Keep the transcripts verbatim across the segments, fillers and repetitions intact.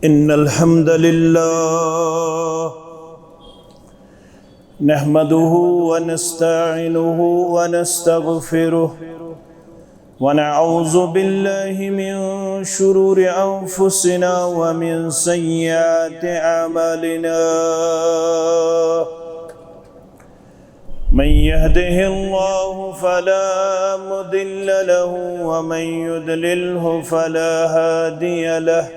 إن الحمد لله نحمده ونستعينه ونستغفره، ونعوذ بالله من شرور أنفسنا ومن سيئات أعمالنا. من يهده الله فلا مضل له، ومن يضلله فلا هادي له.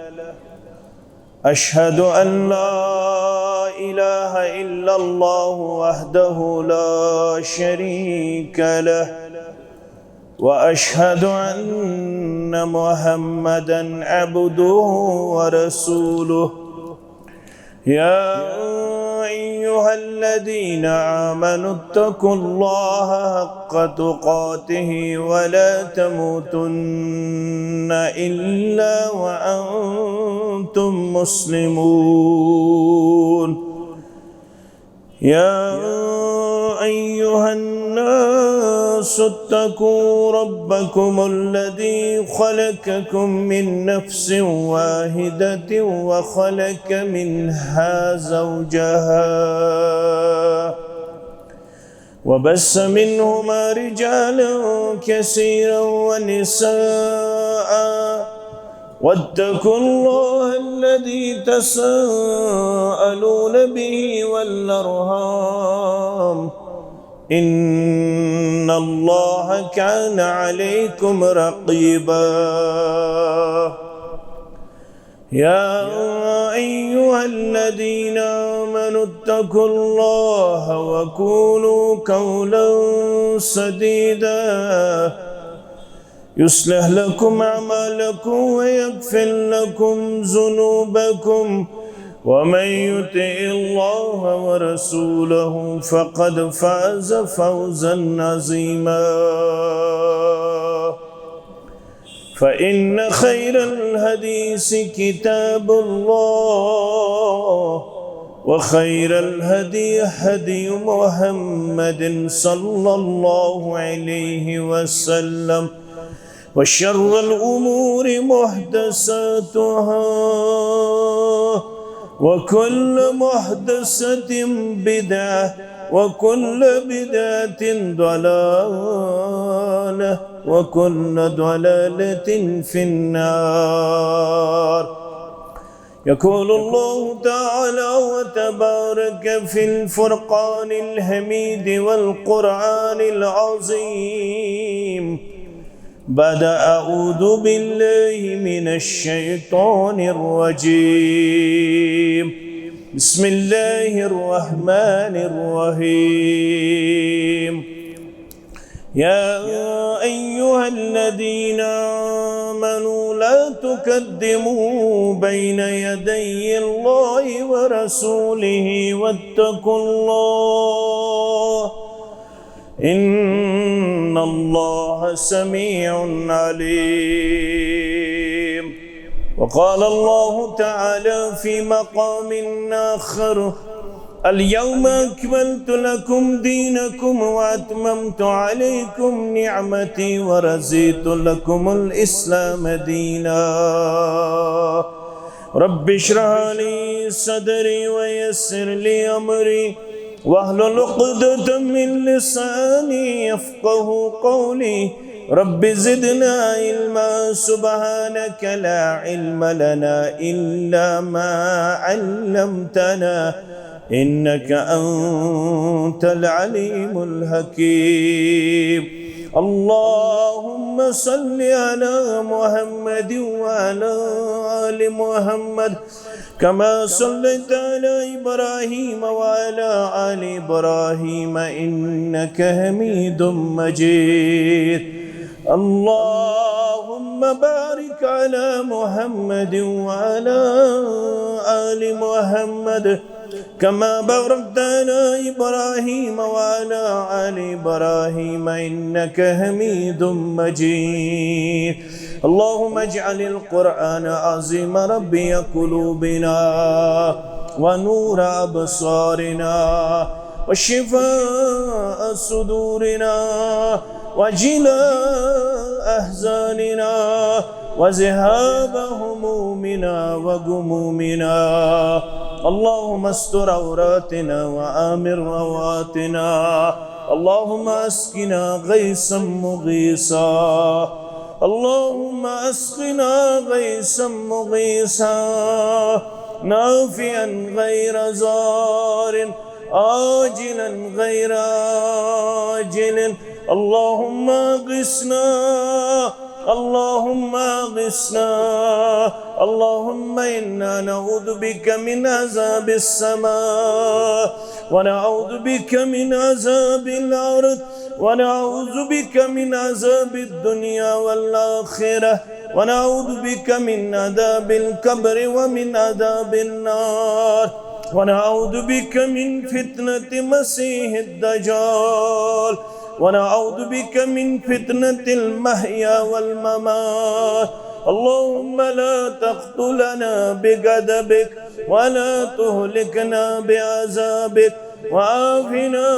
أشهد أن لا إله إلا الله وحده لا شريك له، وأشهد أن محمدا عبده ورسوله. يا أيها الذين آمنوا اتقوا الله حق تقاته ولا تموتن إلا وأنتم مسلمون. يا أيها الناس اتقوا ربكم الذي خلقكم من نفس واحدة وخلق منها زوجها وبث منهما رجالا كثيرا ونساء، واتقوا الله الذي تساءلون به والأرحام، إن الله كان عليكم رقيبا. يا أيها الذين آمنوا اتقوا الله وقولوا قولا سديدا، يصلح لكم أعمالكم ويغفر لكم ذنوبكم، ومن يطع الله ورسوله فقد فاز فوزا عظيما. فإن خير الحديث كتاب الله، وخير الهدي هدي محمد صلى الله عليه وسلم، وشر الأمور محدثاتها، وكل محدثة بدعة، وكل بدعة ضلالة، وكل ضلالة في النار. يقول الله تعالى وتبارك في الفرقان الحميد والقرآن العظيم بعد أعوذ بالله من الشيطان الرجيم. بسم الله الرحمن الرحيم. يا أيها الذين آمنوا لا تقدموا بين يدي الله ورسوله واتقوا الله، إن الله سميع عليم. وقال الله تعالى في مقام آخر: اليوم أكملت لكم دينكم وأتممت عليكم نعمتي ورضيت لكم الإسلام دينا. رب اشرح لي صدري ويسر لي أمري واحلل عقدة من لساني يفقه قولي. رب زدنا علما، سبحانك لا علم لنا إلا ما علمتنا، إنك أنت العليم الحكيم. اللهم صل على محمد وعلى آل محمد كما صليت على إبراهيم وعلى آل إبراهيم إنك حميد مجيد. اللهم بارك على محمد وعلى آل محمد كما باركت على إبراهيم وعلى آل إبراهيم إنك حميد مجيد. اللهم اجعل القرآن العظيم ربيع قلوبنا ونور أبصارنا وشفاء صدورنا وجلاء أحزاننا وذهاب همومنا وغمومنا. اللهم استر عوراتنا وآمن روعاتنا. اللهم اسقنا غيثا مغيثا. اللهم اسقنا غيثا مغيثا، نافعا غير ضار، عاجلا غير آجل. اللهم اغثنا، اللهم اغثنا. اللهم إنا نعوذ بك من عذاب السماء، ونعوذ بك من عذاب الأرض، ونعوذ بك من عذاب الدنيا والآخرة، ونعوذ بك من عذاب القبر ومن عذاب النار، ونعوذ بك من فتنة المسيح الدجال، ونعوذ بك من فتنة المحيا والممات. اللهم لا تقتلنا بغضبك، ولا تهلكنا بعذابك، وعافنا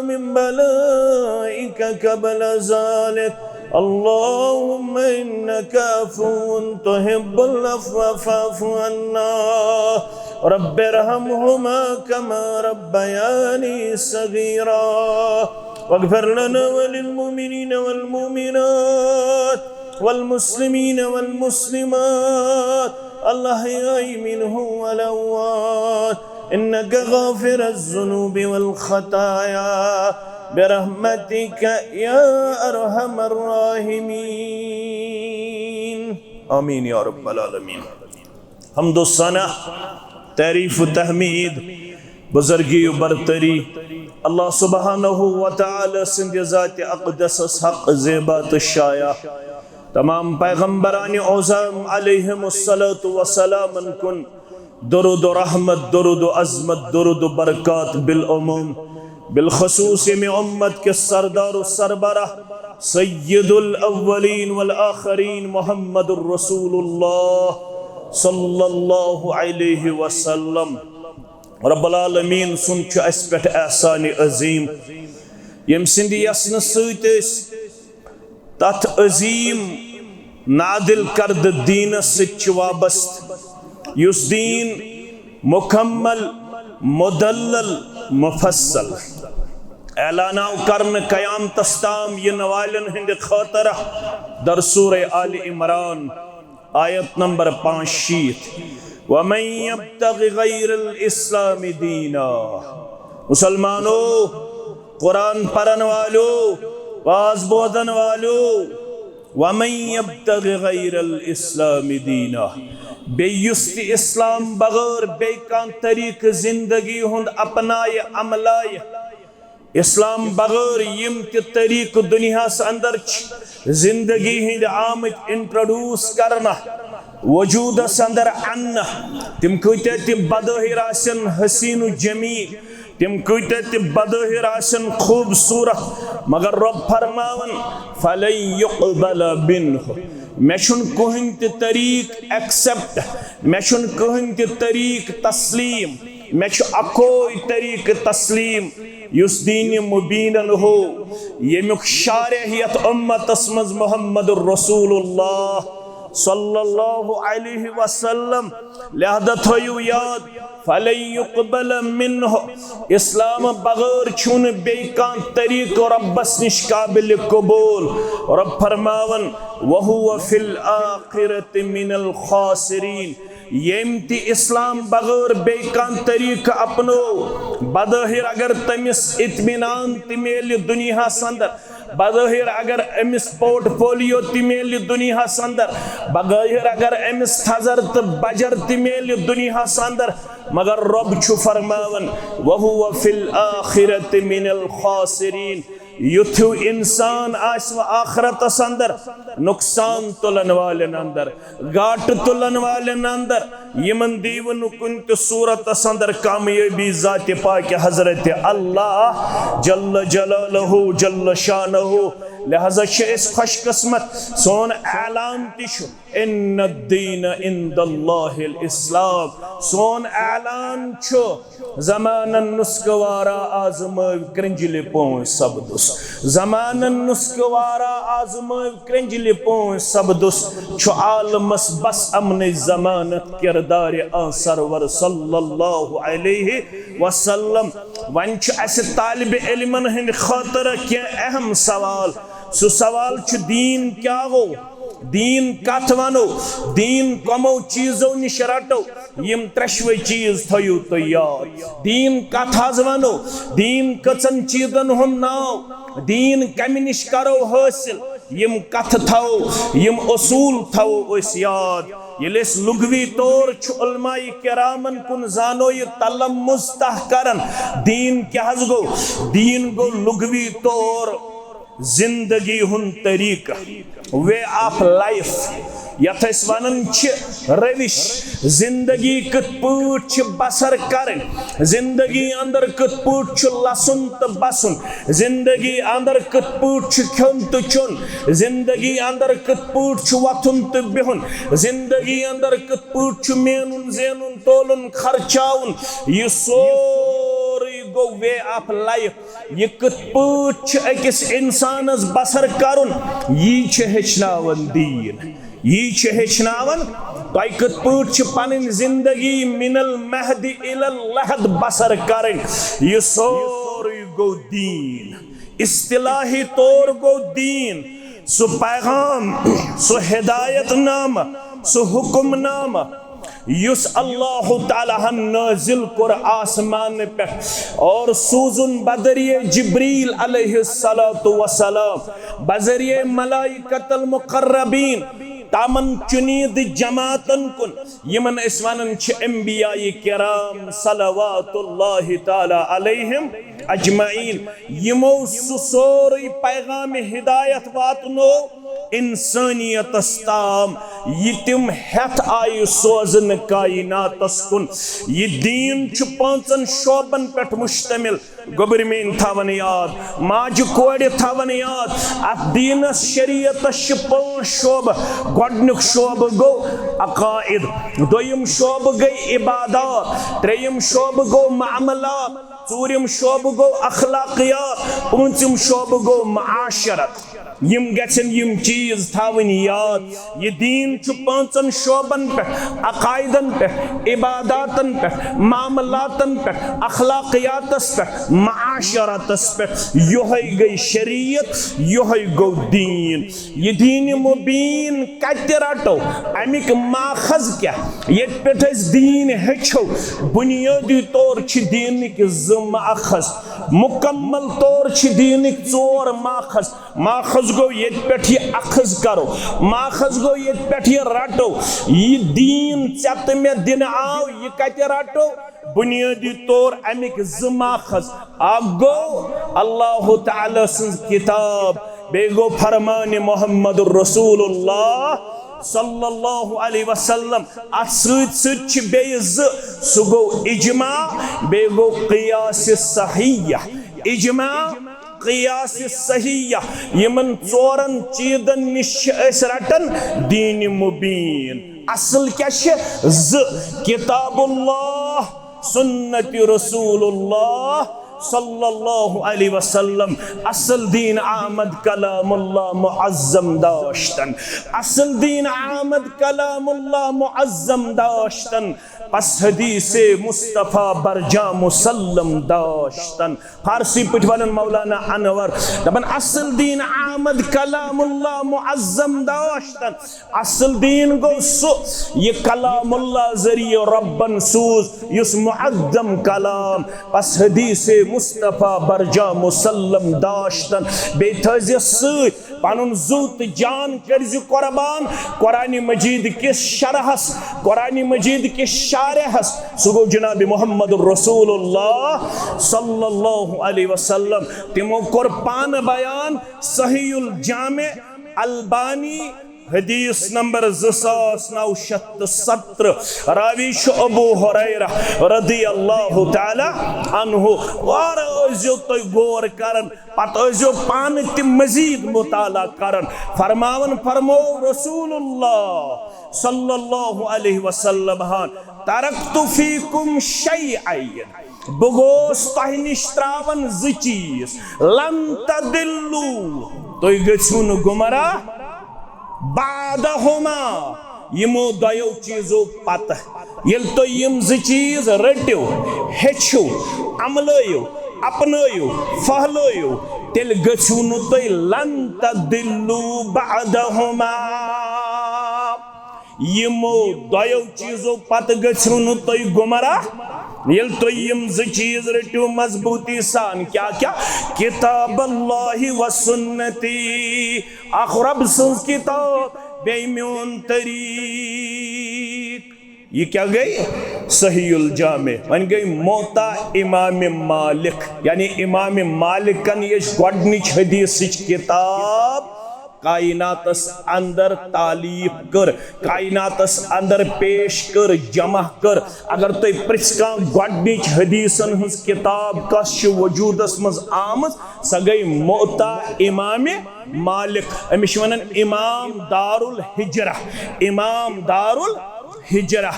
من بلائك قبل ذلك. اللهم إنك عفو تحب العفو فاعف عنا. رب ارحمهما كما ربياني صغيرا. واغفر لنا وللمؤمنين والمؤمنات والمسلمين والمسلمات الأحياء منهم والأموات إنك غافر الذنوب والخطايا برحمتك يا أرحم الراحمين. آمين يا رب العالمين. حمد و ثنا، تعریف و تحمید، بزرگی و برتری اللہ سبحانہ و تعالی سٕنٛدِ ذاتِ اقدسس حق، زیبا تہٕ شایع۔ تمام پیغمبران عظام علیہم الصلوۃ والسلامن کُن درود و رحمت، درود و عظمت، درود و برکات بالعموم، بالخصوص ییٚمہِ امت کِس سردار و سربراہ سید الاولین والآخرین محمد رسول اللہ صلی اللہ علیہ وسلم۔ رب العالمین سُنٛد چھُ اَسہِ پٮ۪ٹھ احسانِ عظیم، ییٚمہِ سٕنٛدِ یژھنہٕ سۭتۍ أسۍ تتھ عظیم نادل کردٕ دیٖنس سۭتۍ چھِ وابستہٕ، یُس دیٖن مکمل، مدلل، مفصل اعلان آو کرنہٕ قیامتس تام یِنہٕ والٮ۪ن ہٕنٛدِ خٲطرٕ۔ در سورہ آل عمران، آیت نمبر پانٛژھ شیٖتھ، ومن یبتغ غیر الاسلام دینا۔ مسلمانو، قرآن پرن والو، واز بوزن والو، ومن یبتغ غیر الاسلام دینا، بیٚیہِ یُس تہِ اسلام بغٲر بیٚیہِ کانٛہہ طریقہٕ زندگی ہُنٛد اپنایہِ، عملایہِ، اسلام بغٲر یِم تہِ طریقہٕ دُنیاہس اندر چھِ زندگی ہٕنٛدۍ آمٕتۍ انٹروڈیوس کرنہٕ، وجودس اندر اننہٕ، تِم کۭتیاہ تہِ بظٲہر آسن حسین و جمیل، تِم کۭتیاہ تہِ بظٲہر آسن خوٗبصوٗرت، مگر رۄب فرماوان، فلن یقبل منہ، مےٚ چھُنہٕ کٕہٕنۍ تہِ طریٖق ایکسپٹ، مےٚ چھُنہٕ کٕہٕنۍ تہِ طریٖق تسلیٖم، مےٚ چھُ اکوے طریٖقہٕ تسلیٖم، یُس دیٖنِ مُبیٖنن ہو، ییٚمیُک شارح یتھ اُمتس منٛز محمد رسول اللہ صلی اللہ علیہ وسلم۔ لہذا تھٲیِو یاد، فلن یقبل منہ، اسلام بغٲر چھُنہٕ بیٚیہِ کانٛہہ طریٖقہٕ رۄبس نِش قابل قبول۔ رۄب فرماوان، وہو فی الآخرۃ من الخاسرین، ییٚمۍ تہِ اسلام بغٲر بیٚیہِ کانٛہہ طریٖقہٕ اپنو، بظٲہر اگر تٔمِس اطمینان تہِ میلہِ دُنیاہس اندر، بظٲہر اگر أمِس پورٹ فولیو تہِ میلہِ دُنیاہس اندر، بظٲہر اگر أمِس تھزر تہٕ بجر تہِ میلہِ دُنیاہس اندر، مگر رۄب چھُ فرماوان، وہو فی الآخرۃ من الخاسرین، یُتھ ہیوٗ انسان آسہِ وۄنۍ آخرتس اندر نۄقصان تُلن والٮ۪ن اندر، گاٹہٕ تُلن والٮ۪ن اندر، یِمن دیٖوٕ نہٕ کُنہِ تہِ صوٗرتس اندر کامیٲبی۔ ذاتِ پاکہِ حضرت اللہ جل جلالہ جل شانہ لہذا چھِ أسۍ خۄش قسمت، سون اعلان تہِ چھُ، ان الدین عند اللہ الاسلام۔ سون اعلان چھُ، زمانن نسخہٕ وارا آزمٲوۍ کرنجلہِ پٲنٛژ سپدُس۔ زمانن نسخہٕ وارا آزمٲوۍ کرنجلہِ پٲنٛژ سپدُس۔ چھُ عالمس بس امنٕچ ضمانت کردارِ آن سرور صلی اللہ علیہ وسلم۔ وۄنۍ چھُ اسہِ طالب علمن ہٕنٛدِ خٲطرٕ کینٛہہ اہم سوال۔ سُہ سوال چھُ، دیٖن کیٛاہ گوٚو؟ دیٖن کتھ ونو؟ دیٖن کمو چیٖزو نِش رٹو؟ یِم ترٛٮ۪شوَے چیٖز تھٲیِو تُہۍ یاد۔ دیٖن کتھ حظ ونو؟ دیٖن کٔژن چیٖزن ہُنٛد ناو؟ دیٖن کمہِ نِش کرو حٲصِل؟ یِم کتھٕ تھاوو، یِم اصوٗل تھاوو أسۍ یاد۔ ییٚلہِ أسۍ لغوی طور چھُ علماء کرامن کُن زانو یہِ تلمُز تہ کران، دیٖن کیٛاہ حظ گوٚو؟ دیٖن گوٚو لغوی طور زندگی ہُنٛد طریٖقہٕ، way of life، یتھ أسۍ ونان چھِ روش۔ زندگی کِتھ پٲٹھۍ چھِ بسر کرٕنۍ، زندگی اندر کِتھ پٲٹھۍ چھُ لسُن تہٕ بسُن، زندگی اندر کِتھ پٲٹھۍ چھُ کھیوٚن تہٕ چیوٚن، زندگی اندر کِتھ پٲٹھۍ چھُ وۄتھُن تہٕ بِہُن، زندگی اندر کِتھ پٲٹھۍ چھُ مینُن زینُن تولُن خرچاوُن۔ یہِ سورُے گوٚو way of life۔ یہِ کِتھ پٲٹھۍ چھُ أکِس اِنسانَس بسر کرُن، یی چھُ ہیٚچھناوان دیٖن۔ یی چھُ ہیٚچھناوان تۄہہِ کِتھ پٲٹھۍ چھِ پنٕنۍ زندگی من المہد الی اللحد بسر کرٕنۍ۔ یہِ سورُے گوٚو دیٖن۔ اصطلاحی طور گوٚو دیٖن سُہ پیغام، سُہ ہدایت نامہ، سُہ حکم نامہ، یُس اللہ تعالیٰ ہن نازل کوٚر آسمان پٮ۪ٹھ اور سوٗزُن بذریعہ جبریل علیہ الصلوۃ والسلام، بذریعہ ملائکۃ المقربین، تمن چُنیدٕ جماعتن کُن، یِمن أسۍ ونان چھِ انبیاء کرام صلوات اللہ تعالیٰ علیہم اجمعین۔ یِمو سُہ سورُے پیغام ہدایت واتنو انسانیتس تام، یہِ تِم ہٮ۪تھ آیہِ سوزنہٕ کائناتس کُن۔ یہِ دیٖن چھُ پانٛژن شعبن پٮ۪ٹھ مشتمل۔ گوٚبرۍ میٲنۍ تھاوان یاد، ماجہِ کورِ تھاوان یاد، اتھ دیٖنس شریعتس چھِ پانٛژھ شعبہٕ۔ گۄڈنیُک شعبہٕ گوٚو عقائد، دوٚیِم شعبہٕ گٔے عبادات، ترٛیٚیِم شعبہٕ گوٚو معاملات، ژوٗرِم شعبہٕ گوٚو اخلاقیات، پوٗنٛژِم شعبہٕ گوٚو معاشرت۔ یِم گژھن یِم چیٖز تھاوٕنۍ یاد۔ یہِ دیٖن چھُ پانٛژن شعبن پٮ۪ٹھ، عقائدن پٮ۪ٹھ، عباداتن پٮ۪ٹھ، معاملاتن پٮ۪ٹھ، اخلاقیاتس پٮ۪ٹھ، معاشرتس پٮ۪ٹھ۔ یِہوٚے گٔے شریعت، یِہوٚے گوٚو دیٖن۔ یہِ دیٖنِ مُبیٖن کتہِ رٹو؟ امیُک ماخذ کیٛاہ؟ ییٚتہِ پٮ۪ٹھ أسۍ دیٖن ہیٚچھو، بُنیٲدی طور چھِ دیٖنٕکۍ زٕ ماخذ، مُکمل طور چھِ دیٖنٕکۍ ژور ماخذ۔ ماخذ گوٚو ییٚتہِ پٮ۪ٹھ یہِ اخذ کرو، ماخذ گوٚو ییٚتہِ پٮ۪ٹھ یہِ رٹو۔ یہِ دیٖن ژےٚ تہٕ مےٚ دِنہٕ آو، یہِ کتہِ رٹو؟ بُنیٲدی طور امیِکۍ زٕ ماخذ۔ اکھ گوٚو اللہ تعالیٰ سٕنٛز کتاب، بیٚیہِ گوٚو فرمان محمد رسول اللہ صلی اللہ علیہ وسلم۔ اتھ سۭتۍ سۭتۍ چھِ بیٚیہِ زٕ، سُہ گوٚو اجماع، بیٚیہِ گوٚو قیاس صحیح۔ اجماع، قیاس صحیح، یِمن ژورن چیٖزن نِش چھِ أسۍ رٹان دیٖنِ مُبیٖن۔ اصل کیٛاہ چھِ؟ زٕ، کتاب اللہ، سنت رسول اللہ صلی اللہ علیہ وسلم۔ اصل دیٖن آمد کلام اللہ معظم داشتن، اصل دیٖن آمد کلام اللہ معظم داشتن، پس حدیث مصطفیٰ برجاہ مسلم داشتن۔ فارسی پٲٹھۍ ونان مولانا انور، دپان، اصل دیٖن آمد کلام اللہ معظم داشتن۔ اصل دیٖن گوٚو سُہ، یہِ کلام اللہ ذٔریعہٕ رۄبن سوٗز، یُس معظم کلام، پس حدیث مصطفیٰ برجاہ مسلم داشتن۔ بیٚیہِ تھٲوزِ سۭتۍ پنُن زُو تہٕ جان کٔرزِ قربان قرآن مجید کِس شرحس، قرآن مجید کِس شارحس، سُہ گوٚو جناب محمد رسول اللہ صلی اللہ علیہ وسلم۔ تِمو کوٚر پانہٕ بیان، صحیح الجامع، البانی، حدیث نمبر زٕ ساس نو شیٚتھ تہٕ ستترٕہ۔ راوی چھُ ابو ہریرہ رضی اللہ تعالیٰ عنہ۔ وارٕ ٲسۍزیو تُہۍ غور کران، پتہٕ ٲسۍزیو پانہٕ تہِ مزید مطالعہ کران۔ فرماوان فرموو رسول اللہ صلی اللہ علیہ وسلم ہن، "ترکت فیکم شیئین"، بہٕ گوس تۄہہِ نِش تراوان زٕ چیٖز، "لن تضلوا"، تُہۍ گٔژھِو نہٕ گمراہ، "بعدہما"، یِمو دۄیو چیٖزو پتہٕ۔ ییٚلہِ تُہۍ یِم زٕ چیٖز رٔٹِو، ہیٚچھِو، عملٲیِو، اپنٲیِو، پھٔہلٲیِو، تیٚلہِ گٔژھِو نہٕ تُہۍ "لن تضلوا بعدہما"۔ یِمو دۄیو چیٖزو پتہٕ گٔژھِو نہٕ تُہۍ گمراہ، ییٚلہِ تُہۍ یِم زٕ چیٖز رٔٹِو مضبوٗطی سان۔ کیٛاہ کیٛاہ؟ کتاب اللہ و سنتی، اکھ رب سٕنٛز کتاب، بیٚیہِ میون طریٖق۔ یہِ کیٛاہ گٔے؟ صحیح الجامع۔ وۄنۍ گٔے موطا امام مالک، یعنی امام مالکن یۄس گۄڈٕنِچ حدیثٕچ کتاب کائناتس اندر تالیف کٔر، کائناتس اندر پیش کٔر، جمع کٔر۔ اگر تُہۍ پرٛژھ کانٛہہ گۄڈٕنِچ حدیثن ہٕنٛز کتاب کۄس چھِ وجودس منٛز آمٕژ، سۄ گٔے موطا امام مالک۔ أمِس چھِ ونان امام دار الحجرہ، امام دار الحجرہ،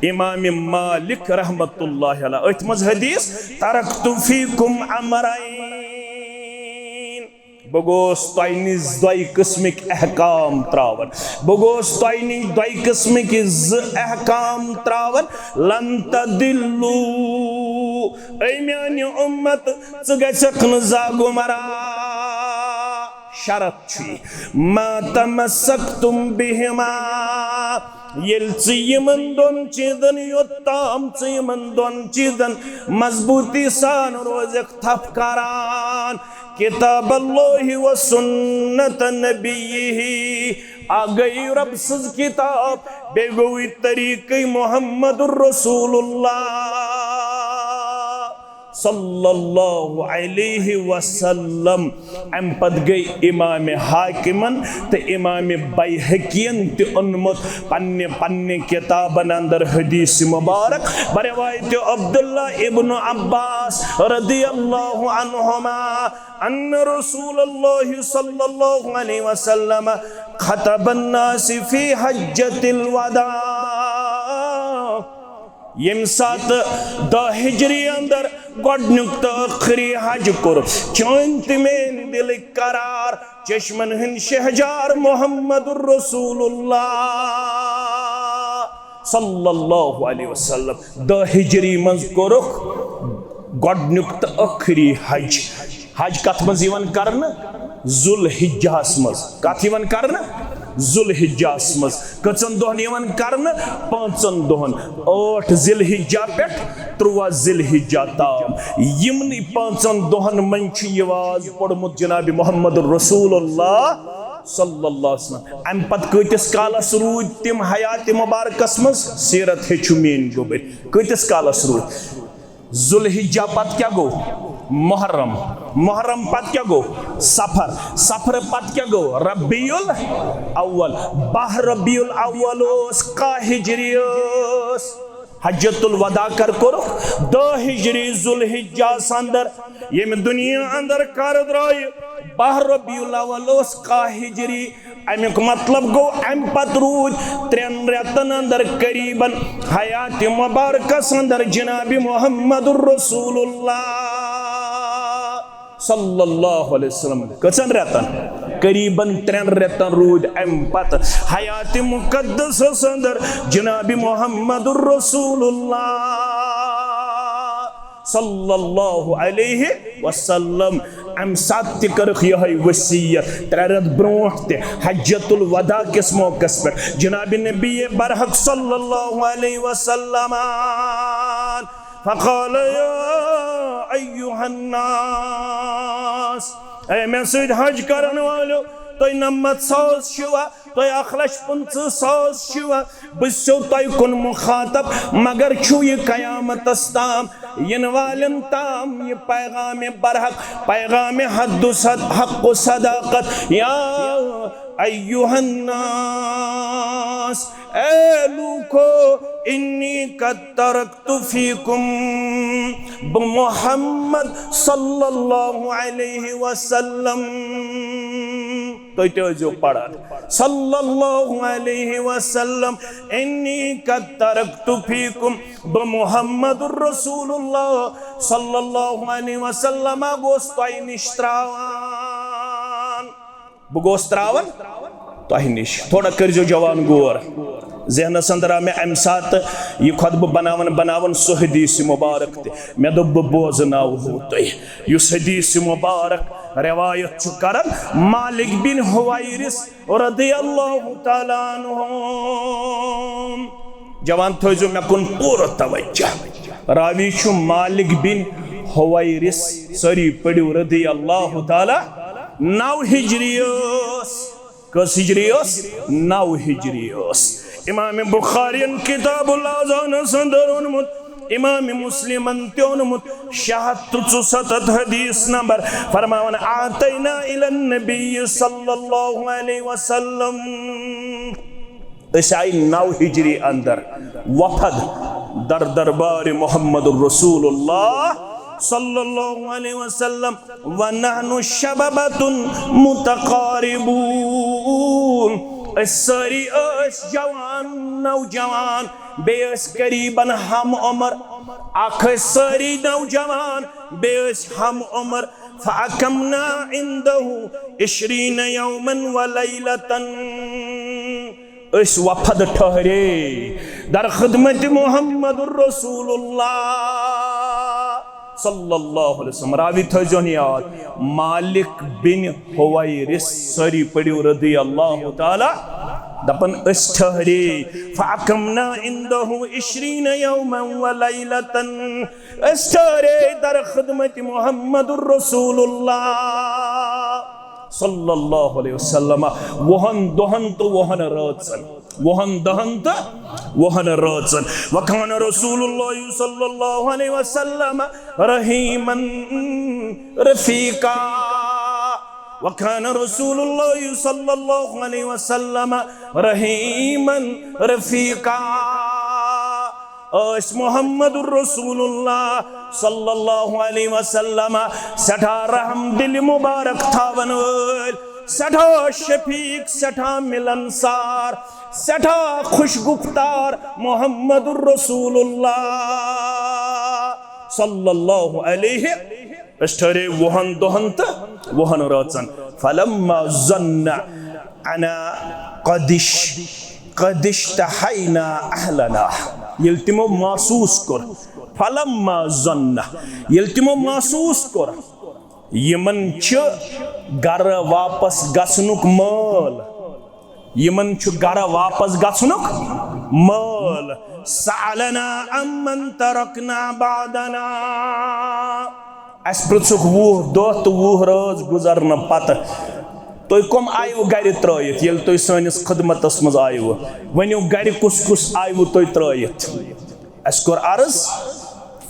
امام مالک رحمت اللہ علیہ۔ أتھۍ منٛز حدیث، "ترکت فیکم امرین"، بہٕ گوس تۄہہِ نِش دۄیہِ قٕسمٕکۍ احکام ترٛاوان۔ بہٕ گوس تۄہہِ نِش دۄیہِ قٕسمٕکۍ زٕ احکام ترٛاوان۔ "لن تضلوا"، اے میانہِ اُمت، ژٕ گژھکھ نہٕ زانٛہہ گمراہ۔ شرط چھُ یہِ، "ما تمسکتم بہما"، ییٚلہِ ژٕ یِمن دۄن چیٖزن، یوٚت تام ژٕ یِمن دۄن چیٖزن مضبوٗطی سان روزکھ تھپھ کران، کتاب اللہ و سنت نبیہ، اکھ گٔے رب سٕنٛز کتاب، بیٚیہِ گوٚو یہِ طریٖقہٕ محمد رسول اللہ صلی اللہ علیہ وسلم۔ امہِ پتہٕ گٔے امام حاکمن تہٕ امام بیہقین تہِ اوٚنمُت پننہِ پننہِ کتابن اندر حدیث مبارک۔ بروایت عبداللہ ابن عباس رضی اللہ عنہما ان رسول اللہ صلی اللہ علیہ وسلم خطب الناس فی حجۃ الوداع۔ ییٚمہِ ساتہٕ دَہ ہجری اندر گۄڈٕنیُک تہٕ ٲخری حج کوٚر، چٲنۍ تہٕ میٲنۍ دِلٕکۍ قرار، چشمن ہٕنٛدۍ شہجار محمد رسول اللہ صلی اللہ علیہ وسلم۔ دَہ ہجری منٛز کوٚرُکھ گۄڈٕنیُک تہٕ ٲخری حج۔ حج کتھ منٛز یِوان کرنہٕ؟ ذوالحجہس منٛز۔ کتھ یِوان کرنہٕ؟ ذوالحجہس منٛز۔ کٔژن دۄہن یِوان کرنہٕ؟ پانٛژن دۄہن۔ ٲٹھ ذوالحجہ پٮ۪ٹھ تُرٛواہ ذوالحجہ تام۔ یِمنٕے پانٛژن دۄہن منٛز چھُ یہِ واز پوٚرمُت جناب محمد رسول اللہ صلی اللہ علیہ وسلم۔ امہِ پتہٕ کۭتِس کالس روٗدۍ تِم حیات مبارکس منٛز؟ سیرت ہیٚچھِو میٲنۍ گوٚبٕرۍ، کۭتِس کالس روٗدۍ؟ ذوالحجہ پتہٕ کیٛاہ گوٚو؟ محرم۔ محرم پتہٕ کیٛاہ گوٚو؟ صفر۔ صفر پتہٕ کیٛاہ گوٚو؟ ربیع الاول۔ باہ ربیع الاول اوس، کاہ ہجری ٲس؟ حجۃ الوداع کر کوٚرُکھ؟ دَہ ہجری ذوالحجہس اندر۔ ییٚمہِ دُنیا اندر کر درٛایہِ؟ باہ ربیع الاول اوس، کاہ ہجری۔ امیُک مطلب گوٚو، امہِ پتہٕ روٗدۍ ترٛٮ۪ن رٮ۪تن اندر قریباً حیات مبارکس اندر جناب محمد رسول اللہ صلی اللہ علیہ وسلم۔ کٔژن رٮ۪تن؟ قریباً ترٛٮ۪ن رٮ۪تن روٗدۍ امہِ پتہٕ حیات مقدسس اندر جناب محمد رسول اللہ صلی اللہ علیہ وسلم۔ امہِ ساتہٕ تہِ کٔرٕکھ یِہوٚے وصیت، ترٛےٚ رٮ۪تھ برونٛٹھ تہِ حجۃ الوداع کِس موقعس پٮ۪ٹھ جناب نبی برحق صلی اللہ علیہ وسلم۔ فقال یا ایھا الناس، اے مےٚ سۭتۍ حج کرن والیو، تُہۍ نَمَتھ ساس چھِوا؟ تُہۍ اکھ لچھ پٕنٛژٕہ ساس چھِوا؟ بہٕ چھُسو تۄہہِ کُن مُخاطب، مگر چھُ یہِ قیامتس تام یِنہٕ والٮ۪ن تام یہِ پیغام برحق، پیغام حد و صد-، حق و صداقت۔ یا ایھا الناس، اے لوٗکو، انی قد ترکت فیکم، بہٕ محمد صلی اللہ علیہ وسلم، تُہۍ تہِ ٲسۍزیو پران، صلی اللہ علیہ وسلم، انی قد ترکت فیکم، بہٕ محمد رسول اللہ صلی اللہ علیہ وسلم گوس تۄہہِ نِش تراوان۔ بہٕ گوس تراوان تۄہہِ نِش۔ تھوڑا کٔرۍزیو جوان غور۔ ذہنس اندر آو مےٚ امہِ ساتہٕ یہِ خطبہٕ بناوان بناوان سُہ حدیث مبارک تہِ۔ مےٚ دوٚپ، بہٕ بوزناوہو تۄہہِ یُس حدیث مبارک روایت چھُ کران مالک بن حویرث رضی اللہ تعالیٰ عنہ۔ جوان، تھٲیزیو مےٚ کُن پوٗرٕ توجہ۔ راوی چھُ مالک بن حویرث، سٲری پٔرِو، رضی اللہ تعالیٰ، نو ہجری ٲس۔ کٔژ ہجری ٲس؟ نو ہجری ٲس۔ امام بخارین کتاب الاذانس اندر اوٚنمُت، امام مسلمن تہِ اوٚنمُت، شےٚ ہتھ تہٕ ژُستتھ حدیث نمبر۔ فرماوان، آتینا الی النبی صلی اللہ علیہ وسلم۔ أسۍ آیہِ نو ہجری اندر وفد در دربار محمد رسول اللہ صلی اللہ علیہ وسلم، ونحن شببۃ متقاربون۔ أسۍ سٲری ٲسۍ جوان، نوجوان، بیٚیہِ ٲسۍ قریباً ہم عمر۔ اکھ ٲسۍ سٲری نوجوان، بیٚیہِ ٲسۍ ہم عمر۔ فاقمنا عندہ عشرین یوما ولیلۃ۔ أسۍ وفد ٹھہرے در خدمت محمد رسول اللہ صلی اللہ علیہ وسلم۔ راوی تھٲیزیون یاد، مالک بن حویرث، سٲری پٔرِو، رضی اللہ تعالیٰ۔ دپان، أسۍ ٹھہرے، فاقمنا عندہ عشرین یوما ولیلۃ، أسۍ ٹھہرے در خدمت محمد رسول اللہ صلی اللہ علیہ وسلم وُہن دۄہن تہٕ وُہن رٲژن۔ وُہن دۄہن تہٕ وُہن رٲژن۔ وکان رسول اللہ صلی اللہ علیہ وسلم رحیما رفیقا۔ وکان رسول اللہ صلی اللہ علیہ وسلم رحیما رفیقا۔ ٲسۍ محمد رسول اللہ صلی اللہ علیہ وسلم سٮ۪ٹھاہ رحم دِلہِ مبارک تھاون وٲلۍ، سٮ۪ٹھاہ شفیق، سٮ۪ٹھاہ ملنسار، سٮ۪ٹھاہ خوش گفتار محمد رسول اللہ صلی اللہ علیہ۔ أسۍ ٹھہرے وُہن دۄہن تہٕ وُہن رٲژن۔ فلما ظن انا قدش قدش تحینا اہلنا، ییٚلہِ تِمو محسوٗس کوٚر، فلما ظن، ییٚلہِ تِمو محسوٗس کوٚر، یِمن چھِ گرٕ واپس گژھنُک مٲل، یِمن چھُ گرٕ واپس گژھنُک مٲل۔ سألنا عمن ترکنا بعدنا۔ اسہِ پرژھُکھ وُہ دۄہ تہٕ وُہ رٲژ گُزرنہٕ پتہٕ، تُہۍ کم آیوٕ گرِ ترٲیِتھ ییٚلہِ تُہۍ سٲنِس خدمتس منٛز آیوٕ؟ ؤنِو، گرِ کُس کُس آیوٕ تُہۍ ترٲیِتھ؟ اسہِ کوٚر عرض،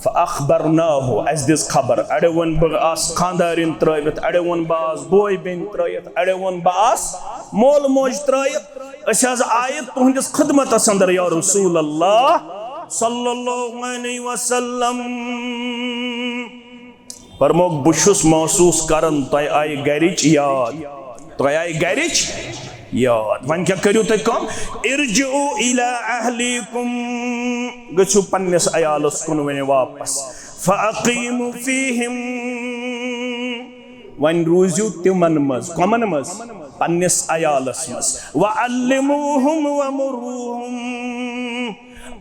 فأخبرناه، اسہِ دِژ خبر، اڑیو ووٚن بہٕ آس خاندارِنۍ ترٲوِتھ، اڑیو ووٚن بہٕ آس بوے بیٚنہِ ترٲوِتھ، اڑیو ووٚن بہٕ آس مول موج ترٲوِتھ۔ أسۍ حظ آیہِ تُہنٛدِس خدمتس اندر یا رسول اللہ صلی اللہ علیہ وسلم۔ فرمووُکھ، بہٕ چھُس محسوٗس کران تۄہہِ آیہِ گرِچ یاد، تۄہہِ آیہِ گرِچ یاد۔ وۄنۍ کیٛاہ کٔرِو تُہۍ کٲم؟ ارجعوا الی اہلیکم، گٔژھِو پننِس عیالس کُن وۄنۍ واپس۔ فاقیموا فیہم، وۄنۍ روٗزِو تِمن منٛز۔ کمن منٛز؟ پننِس عیالس منٛز۔ وعلموہم ومروہم،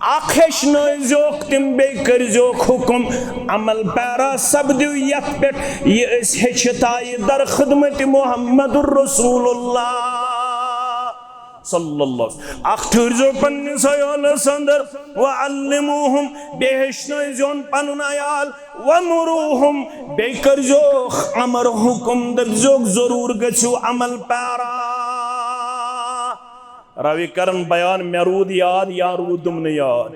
اکھ ہیٚچھنٲیزیوکھ تِم، بیٚیہِ کٔرزیوکھ حُکُم، عمل پیرا سپدِو یتھ پٮ۪ٹھ یہِ أسۍ ہیٚچھِتھ آیہِ در خدمت محمد رسول اللہ صلی اللہ۔ اکھ ٹھٔہرزیو پننِس عیالس اندر، وعلموہم، بیٚیہِ ہیٚچھنٲیزیون پنُن عیال، ومروہم، بیٚیہِ کٔرزیوکھ امر حُکُم، دٔپزیوکھ ضروٗر گٔژھِو عمل پیرا۔ راوی کرن بیان، مےٚ روٗد یاد یا روٗدُم نہٕ یاد۔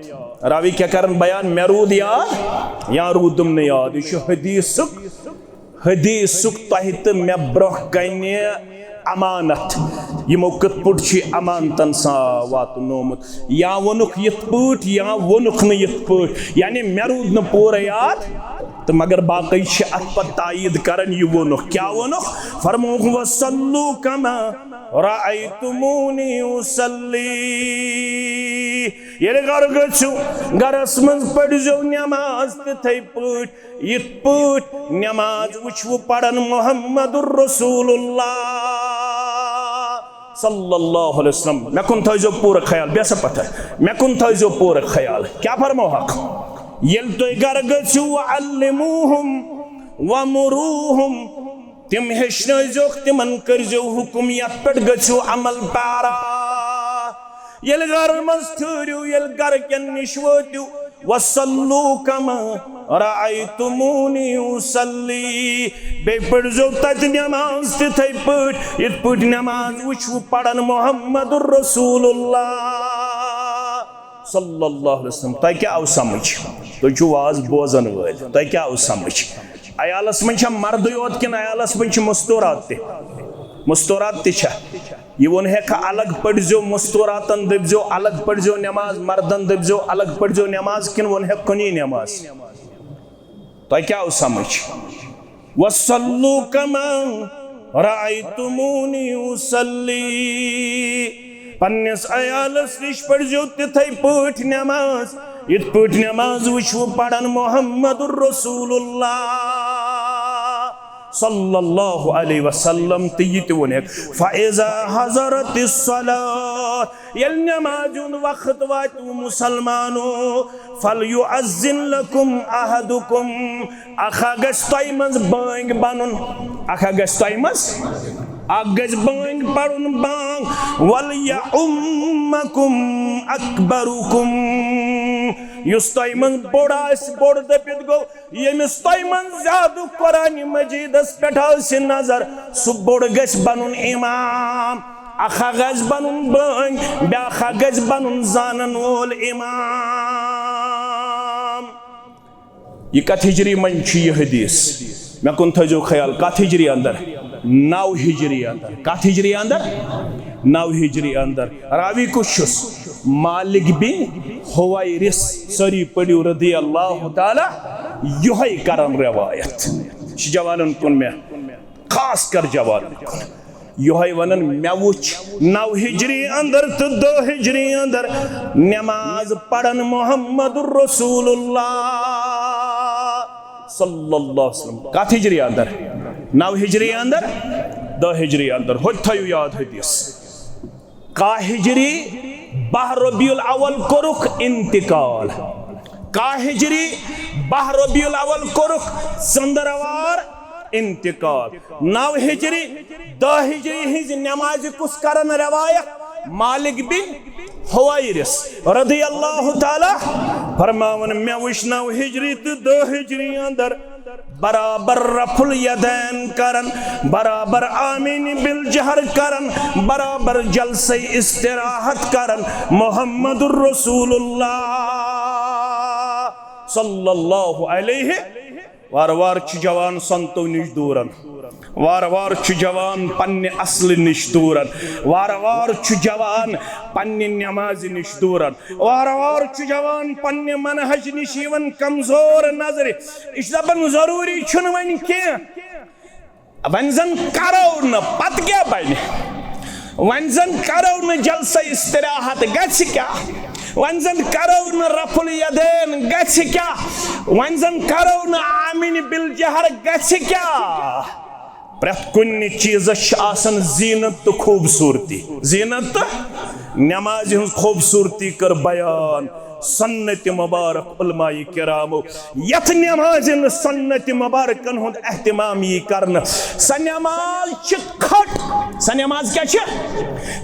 راوی کیٛاہ کرن بیان؟ مےٚ روٗد یاد یا روٗدُم نہٕ یاد۔ یہِ چھُ حدیثُک، حدیثُک تۄہہِ تہٕ مےٚ برونٛہہ کنہِ امانت۔ یِمو کِتھ پٲٹھۍ چھُ یہِ امانتن سان واتنومُت؟ یا ووٚنُکھ یِتھ پٲٹھۍ، یا ووٚنُکھ نہٕ یِتھ پٲٹھۍ، یعنی مےٚ روٗد نہٕ پوٗرٕ یاد، تہٕ مگر باقٕے چھِ اتھ پتہٕ تایید کران، یہِ ووٚنُکھ۔ کیٛاہ ووٚنُکھ؟ فرمووُکھ، "وصلوا کما رأیتمونی اصلی۔" ییٚلہِ گرٕ گٔژھِو، گرس منٛز پٔرۍزیو نٮ۪ماز تِتھے پٲٹھۍ، یِتھ پٲٹھۍ نٮ۪ماز وٕچھوٕ پران محمد رسول اللہ صلی اللہ علیہ وسلم۔ مےٚ کُن تھٲیزیو پوٗرٕ خیال، بیٚہہ سا پتھر، مےٚ کُن تھٲیزیو پوٗرٕ خیال۔ کیٛاہ فرموہکھ؟ ییٚلہِ تُہۍ گرٕ گٔژھِو، وعلموہم ومروہم، تِم ہیٚچھنٲیزیوکھ، تِمن کٔرزیو حُکم، یتھ پٮ۪ٹھ گٔژھِو عمل پیرا۔ ییٚلہِ گرٕ منٛز ٹھٔہرِو، ییٚلہِ گرٕ کٮ۪ن نِش وٲتِو، وصلوا کما رأیتمونی اصلی، بیٚیہِ پٔرزیو تتہِ نٮ۪ماز تِتھے پٲٹھۍ، یِتھ پٲٹھۍ نٮ۪ماز وٕچھوٕ پران محمد رسول اللہ صلی اللہ علیہ وسلم۔ تۄہہِ کیٛاہ آو سمجھ؟ تُہۍ چھِو واز بوزن وٲلۍ، تۄہہِ کیٛاہ آو سمجھ؟ عیالس منٛز چھا مردٕے یوت کِنہٕ عیالس منٛز چھِ مستورات تہِ؟ مستورات تہِ چھا؟ یہِ ووٚن ہیٚکھ الگ پٔرزیو، مستوراتن دٔپزیو الگ پٔرزیو نٮ۪ماز، مردن دٔپزیو الگ پٔرزیو نٮ۪ماز، کِنہٕ ووٚن ہیٚکھ کُنی نٮ۪ماز؟ تۄہہِ کیٛاہ آو سمجھ؟ وصلوا کما رأیتمونی اصلی۔ پننِس عیالس نِش پٔرزیو تِتھے پٲٹھۍ نٮ۪ماز، یِتھ پٲٹھۍ نٮ۪ماز وٕچھوٕ پران محمد رسول اللہ صلی اللہ علیہ وسلم۔ تہٕ یہِ تہِ ووٚنُکھ، فاذا حضرت الصلاۃ، ییٚلہِ نٮ۪مازِ ہُنٛد وقت واتہِ مسلمانو، فلیؤذن لکم احدکم، اکھا گژھِ تۄہہِ منٛز بٲنٛگۍ بنُن، اکھا گژھِ تۄہہِ منٛز، اکھ گژھِ بٲنٛگۍ پرُن بانٛگ، ولیؤمکم اکبرکم، یُس تۄہہِ منٛز بوٚڑ آسہِ، بوٚڑ دٔپِتھ گوٚو، ییٚمِس تۄہہِ منٛز زیادٕ قرآن مجیدس پٮ۪ٹھ آسہِ نظر، سُہ بوٚڑ گژھِ بنُن امام۔ اکھا گژھِ بنُن بٲنۍ، بیٛاکھا گژھِ بنُن زانن وول امام۔ یہِ کتھ ہجری منٛز چھُ یہِ حدیث؟ مےٚ کُن تھٲیزیو خیال، کتھ ہجری اندر؟ نو ہجری اندر۔ کتھ ہجری اندر؟ نو ہجری اندر۔ راوی کُس چھُس؟ مالک بن حویرث۔ سٲری پٔرِو رضی اللہ تعالیٰ، یِہوٚے کرن روایت۔ یہِ چھُ جوانن کُن مےٚ، خاص کر جوانن کُن۔ یِہوٚے ونان، مےٚ وُچھ نو ہجری اندر تہٕ دہ ہجری اندر نماز پران محمد رسول اللہ صلی اللہ علیہ وسلم۔ کتھ ہجری اندر؟ نو ہجری اندر، دہ ہجری اندر۔ ہوٚتہِ تھٲیِو یاد حدیث۔ کاہ ہجری، باہ ربیع الاول کوٚرُکھ انتقال۔ کاہ ہجری، باہ ربیع الاول کوٚرُکھ ژٔنٛدٕروار انتقال۔ نو ہجری، دہ ہجری ہٕنٛزِ نمازِ کُس کرن روایت؟ مالک بن حویرث رضی اللہ تعالیٰ فرماوان، مےٚ وُچھ نو ہجری تہٕ دہ ہجری اندر برابر رفع الیدین کرن، برابر آمین بالجہر کرن، برابر جلسہ استراحت کرن محمد رسول اللہ صلی اللہ علیہ۔ وارٕ وارٕ چھُ جوان سنتو نِش دوٗرن، وارٕ وارٕ چھُ جوان پننہِ اصلہٕ نِش دوٗرن، وارٕ وارٕ چھُ جوان پننہِ نمازِ نِش دوٗرن، وارٕ وارٕ چھُ جوان پننہِ منہج نِش یِوان کمزور نظرِ۔ یہِ چھُ دپان، ضروٗری چھُنہٕ وۄنۍ کینٛہہ، وۄنۍ زن کرو نہٕ، پتہٕ کیٛاہ بنہِ؟ وۄنۍ زن کرو نہٕ جلسہ استراحت، گژھِ کیٛاہ؟ وۄنۍ زن کرو نہٕ رفع الیدین، گژھِ کیٛاہ؟ وۄنۍ زن کرو نہٕ آمین بالجہر، گژھِ کیٛاہ؟ پرٛٮ۪تھ کُنہِ چیٖزس چھِ آسان زینت تہٕ خوٗبصوٗرتی۔ زینت تہٕ نمازِ ہٕنٛز خوٗبصوٗرتی کٔر بیان۔ سنت مبارک علماء کرامو یتھ نمازِ سنت مبارکن ہُنٛد اہتمام یی کرنہٕ۔ سۄ نماز چھِ کھٹ۔ سۄ نماز کیٛاہ چھِ؟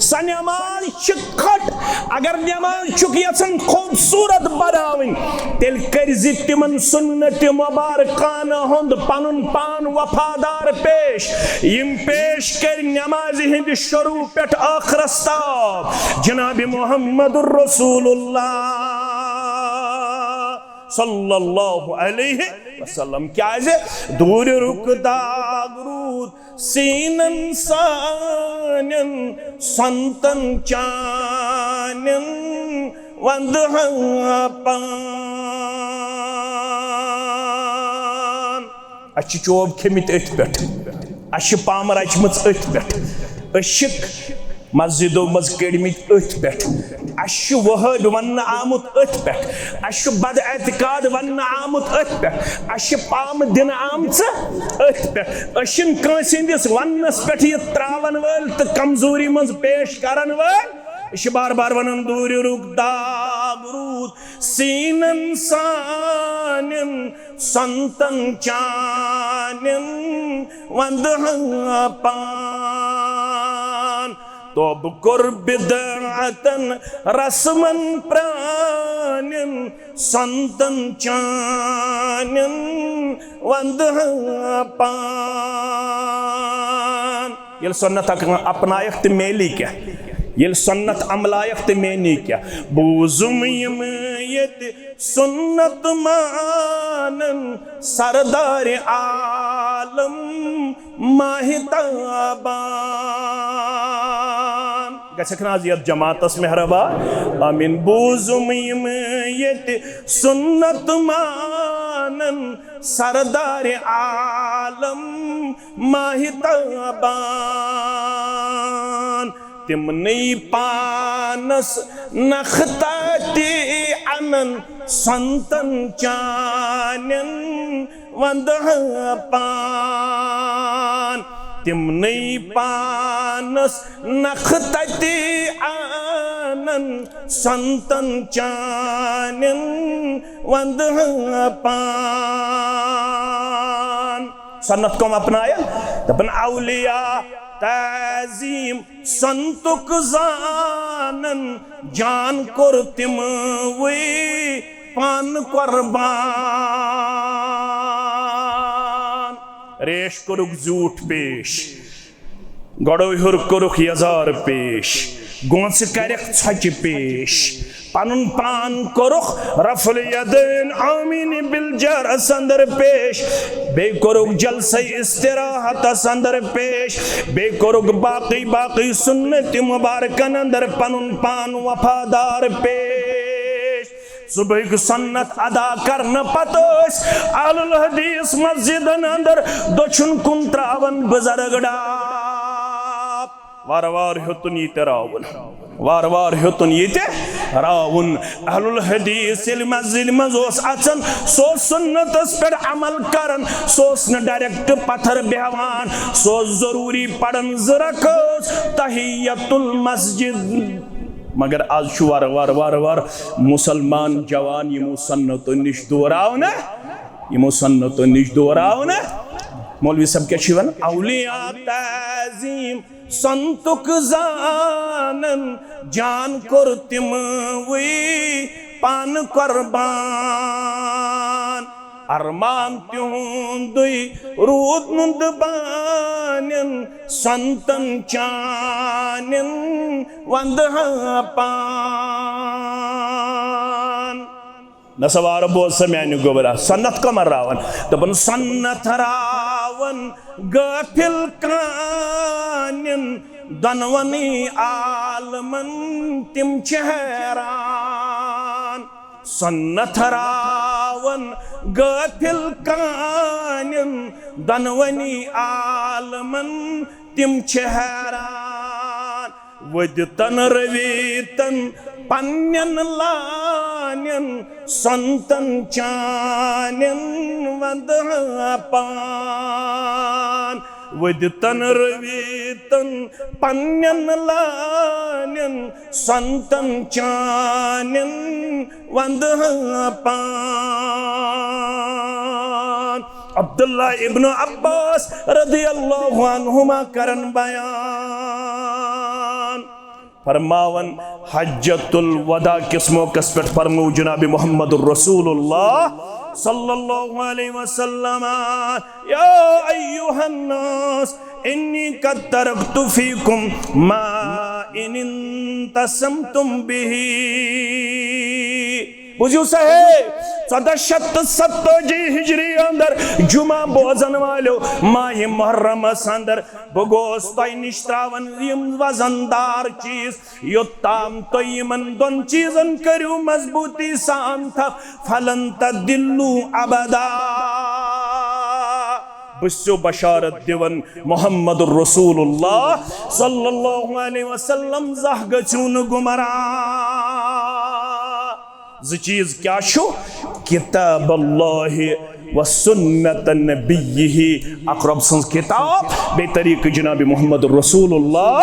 سۄ نماز چھِ کھٹ۔ اگر نماز چھُکھ یژھان خوٗبصوٗرت بناوٕنۍ، تیٚلہِ کٔرۍ زِ تِمن سنت مبارکانہٕ ہُنٛد پنُن پان وفادار پیش، یِم پیش کٔرۍ نمازِ ہٕنٛدِ شروع پٮ۪ٹھ ٲخرس تام جناب محمد رسول اللہ صلی اللہ علیہ وسلم۔ کیازِ؟ دوٗرِ رُک داغ روٗد سیٖنن سانٮ۪ن، سنتن چانٮ۪ن وندہا پان۔ اَسہِ چھِ چوب کھیٚمٕتۍ أتھۍ پٮ۪ٹھ، اَسہِ چھِ پامہٕ رچمٕژ أتھۍ پٮ۪ٹھ، أسۍ چھِکھ مسجدو منٛز کٔڑمٕتۍ أتھۍ پٮ۪ٹھ، اَسہِ چھُ وہٲبۍ وننہٕ آمُت أتھۍ پٮ۪ٹھ، اَسہِ چھُ بد اعتقاد وننہٕ آمُت أتھۍ پٮ۪ٹھ، اَسہِ چھِ پامہٕ دِنہٕ آمژٕ أتھۍ پٮ۪ٹھ۔ أسۍ چھِنہٕ کٲنٛسہِ ہٕنٛدِس وننس پٮ۪ٹھ یہِ تراون وٲلۍ تہٕ کمزوری منٛز پیش کرن وٲلۍ۔ أسۍ چھِ بار بار ونان، دوٗرِ رُک داغ روٗد سیٖنن سانٮ۪ن، سنتن چانٮ۪ن وندہا پان۔ توبہٕ کوٚر بدعتن رسمن پرانٮ۪ن، سنتن چانٮ۪ن وندہا پان۔ ییٚلہِ سنت اک-، اپنایکھ تہٕ میلی کیٛاہ؟ ییٚلہِ سنت عملایکھ تہٕ میلی کیٛاہ؟ بوٗزُم یِم ییٚتہِ سنت مانن سردار عالم ماہ تابان۔ گژھکھ نہ حظ یتھ جماعتس مہربان؟ آمین۔ بوٗزُم یِم ییٚتہِ سنت مانن سردار عالم ماہ تابان۔ تِمنٕے پانس نختہ تہِ انن سنتن چانٮ۪ن وندہا پان۔ تِمنٕے پانس نختہ تہِ انن سنتن چانٮ۪ن وندہا پان۔ سنت کم اپناین؟ دپان اولیاء تعظیم سنتُک زانن، جان کوٚر تِموٕے پان قربان۔ ریش کوٚرُکھ زیوٗٹھ پیش، گۄڈو ہیوٚر کوٚرُکھ یزار پیش، گونٛژٕ کرٮ۪کھ ژھۄچہِ پیش، پنُن پان کوٚرُکھ رفع الیدین آمین بالجہرس اندر پیش، بیٚیہِ کوٚرُکھ جلسہ استراحتس اندر پیش، بیٚیہِ کوٚرُکھ باقٕے باقٕے سنت مبارکن اندر پنُن پان وفادار پیش۔ صبحٕکۍ سنت ادا کرنہٕ پتہٕ ٲسۍ اہل الحدیث مسجدن اندر دٔچھُن کُن تراوان بُزرگ ڈاپ۔ وارٕ وارٕ ہیوٚتُن یہِ تہِ راوُن، وارٕ وارٕ ہیوٚتُن یہِ تہِ راوُن۔ اہل الحدیث ییٚلہِ مسجدِ منٛز اوس اژان، سُہ اوس سنتس پٮ۪ٹھ عمل کران، سُہ اوس نہٕ ڈائریکٹ پتھر بیہوان، سُہ اوس ضروٗری پران زٕ رکٲژ تحیت المسجد۔ مگر از چھُ وارٕ وارٕ وارٕ وارٕ مسلمان جوان یِمو سنتو نِش دوٗر آو نہ، یِمو سنتو نِش دوٗر آو نہ۔ مولوی صٲب کیٛاہ چھُ وَنان؟ اولیاء تعظیم سنتُک زانن، جان کوٚر تِموٕے پان قربان۔ ارمان تِہُنٛدُے روٗد نُنٛد بانٮ۪ن، سنتن چانٮ۪ن وندہا پان۔ نسا وارٕ بوز سا میانہِ گوٚبرا، سنت کمر راوان۔ دپان سنت راوان غافل کانٮ۪ن، دۄنوَنی عالمن تِم چھِ حیران۔ سنت راوان غافل کانٮ۪ن، دۄنوَنی عالمن تِم چھِ حیران۔ ودِتن رٔوِتن پننٮ۪ن لانٮ۪ن، سنتن چانٮ۪ن وندہا پان۔ ودِتن رٔوِتن پننٮ۪ن لانٮ۪ن، سۄنتن چانٮ۪ن وندٕ ہا پان۔ عبداللہ ابن عباس رضی اللہ عنہما کرن بیان، فرماون، حجۃ الوداع کِس موقعس پٮ۪ٹھ فرموو جناب محمد رسول اللہ صلی اللہ علیہ وسلم، یا ایھا الناس، انی قد ترکت فیکم ما ان اعتصمتم بہ۔ بوٗزِو سا ہے، ژۄدہ شیٚتھ تہٕ ستٲجی ہجری اندر جمعہ بوزن والٮ۪و، ماہِ محرمس اندر بہٕ گوس تۄہہِ نِش تراوان یِم وزن دار چیٖز، یوٚتام تُہۍ یِمن دۄن چیٖزن کٔرِو مضبوٗطی سان تھپھ، فلن تضلوا ابدا۔ بہٕ چھُسو بشارت دِوان، محمد رسول اللہ صلی اللہ علیہ وسلم، زانٛہہ گٔژھِو نہٕ گمراہ۔ زٕ چیٖز کیٛاہ چھُ؟ کتاب اللہ و سنت نبیہ، اکھ رۄب سٕنٛز کتاب، بیٚیہِ طریٖقہٕ جناب محمد رسول اللہ۔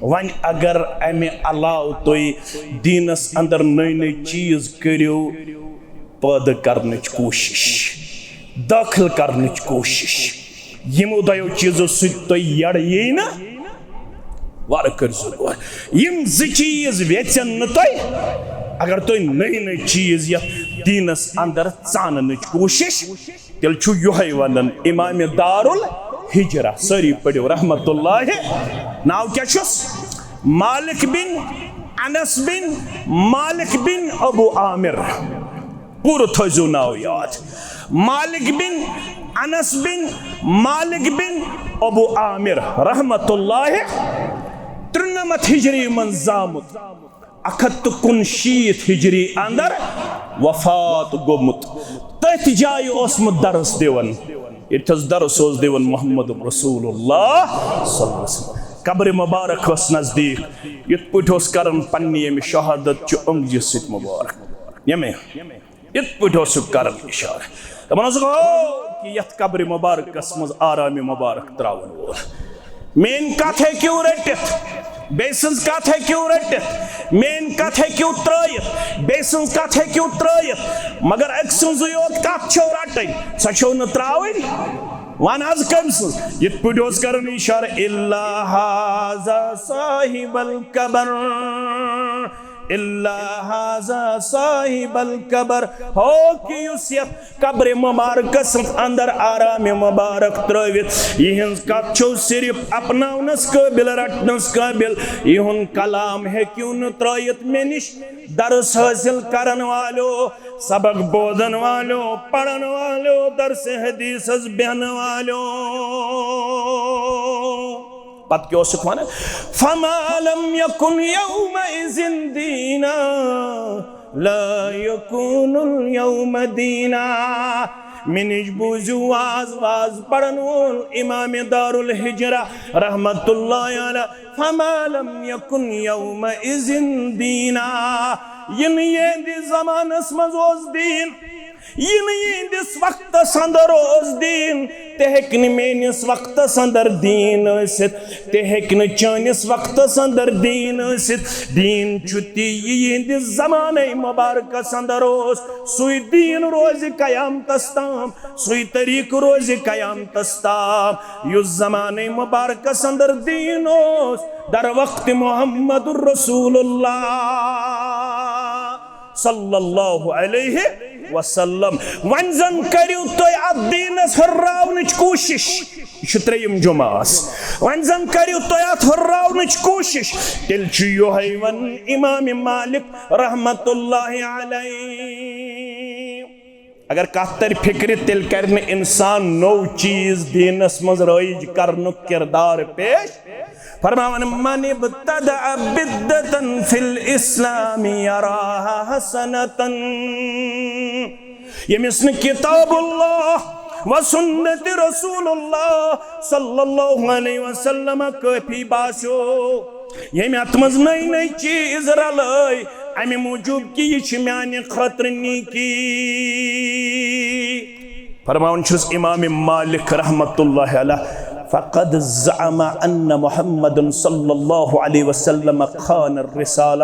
وۄنۍ اگر امہِ علاوٕ تُہۍ دیٖنس اندر نٔے نٔے چیٖز کٔرِو پٲدٕ کرنٕچ کوٗشش، دٲخل کرنٕچ کوٗشش، یِمو دۄیو چیٖزو سۭتۍ تۄہہِ یَڑٕ یِیہِ نہ، وارٕ کٔرۍزیو غور۔ یِم زٕ چیٖز ویژن نہٕ تۄہہِ، اگر تُہۍ نٔے نٔے چیٖز یَتھ دیٖنَس اندر ژاننٕچ کوٗشِش، تیٚلہِ چھُ یِہوٚے وَنان امام دارالہجرہ، سٲری پٔرِو رحمت اللہ۔ ناو کیٛاہ چھُس؟ مالک بن انس بن مالک بن ابو عامر۔ پوٗرٕ تھٲیزیو ناو یاد۔ مالک بن انس بن مالک بن ابو عامر رحمت اللہ، ترٛنَمَتھ ہجری منٛز زامُت، اکھ ہتھ تہٕ کُنشیٖتھ ہجری اندر وفات گوٚمُت۔ تٔتھۍ جایہِ اوسمُت درس دِوان، ییٚتہِ حظ درس اوس دِوان محمد رسول اللہ صلی اللہ علیہ وسلم۔ قبر مبارک ٲس نزدیٖک، یِتھ پٲٹھۍ اوس کران پننہِ ییٚمہِ شہادت چہِ اونٛگجہِ سۭتۍ مبارک، ییٚمہِ یِتھ پٲٹھۍ اوس سُہ کران اشارٕ۔ دپان اوسُکھ، ہو، کہِ یتھ قبرِ مبارکس منٛز آرامِ مبارک تراون وول۔ میٲنۍ کتھ ہیٚکِو رٔٹِتھ، بیٚیہِ سٕنٛز کتھ ہیٚکِو رٔٹِتھ، میٲنۍ کتھ ہیٚکِو ترٲیِتھ، بیٚیہِ سٕنٛز کتھ ہیٚکِو ترٲیِتھ، مگر أکۍ سٕنٛزٕے یوت کتھ چھو رٹٕنۍ، سۄ چھو نہٕ تراوٕنۍ۔ ون حظ کٔمۍ سٕنٛز؟ یِتھ پٲٹھۍ اوس کران اشارٕ، الا ھذا صاحب القبر۔ الا ھذا صاحب القبر، ہو کہ یُس یتھ قبرِ مبارکس اندر آرامِ مبارک ترٲوِتھ، یِہنٛز کتھ چھو صرف اپناونس قٲبل، رٹنس قٲبل، یِہُنٛد کلام ہیٚکِو نہٕ ترٲوِتھ مےٚ نِش۔ درس حٲصِل کرن والیو، سبق بوزن والیو، پرن والیو، درسِ حدیثس بیہن والیو۔ پتہٕ کیٛاہ اوسُکھ ونان؟ فما لم یکن یومئذ دینا لا یکون الیوم دینا۔ مےٚ نِش بوٗزِو واز واز پرن وول امام دارالہجرہ رحمت اللہ علیہ، فما لم یکن یومئذ دینا۔ یہِ نہٕ یِہنٛدِس زمانس منٛز اوس دیٖن، یہِ نہٕ یِہنٛدِس وقتس اندر اوس دیٖن، تہِ ہیٚکہِ نہٕ میٲنِس وقتس اندر دیٖن ٲسِتھ، تہِ ہیٚکہِ نہٕ چٲنِس وقتس اندر دیٖن ٲسِتھ۔ دیٖن چھُ تی، یہِ یِہنٛدِس زمانَے مبارکس اندر اوس، سُے دیٖن روزِ قیامتس تام، سُے طریٖقہٕ روزِ قیامتس تام، یُس زمانَے مبارکس اندر دیٖن اوس، در وقت محمد رسول اللہ صلی اللہ علیہ وسلم۔ وۄنۍ زن کٔرِو تُہۍ اتھ دیٖنس ہُرراونٕچ کوٗشش۔ یہِ چھُ ترٛیٚیِم جمعہ آز۔ وۄنۍ زن کٔرِو تُہۍ اتھ ہُرراونٕچ کوٗشش۔ تیٚلہِ چھُ یِہوٚے ونان امام مالک رحمت اللہ علیہ۔ اگر کتھ ترِ فکرِ، تیٚلہِ کرِ نہٕ انسان نوٚو چیٖز دیٖنس منٛز رٲیِج کرنُک کردار پیش۔ فرماوان، من ابتدع بدعة فی الاسلام یراها حسنة۔ ییٚمِس نہٕ کتاب اللہ و سنت رسول اللہ صلی اللہ علیہ وسلم کٲفی باسیو، ییٚمۍ اتھ منٛز نٔے نٔے چیٖز رلٲے، امہِ موٗجوٗب کہِ یہِ چھِ میانہِ خٲطرٕ نیکی۔ فرماوان چھُس امام مالک رحمت اللہ علیہ، فقد زعم ان محمد صلی اللہ علیہ وسلم خان الرسالہ۔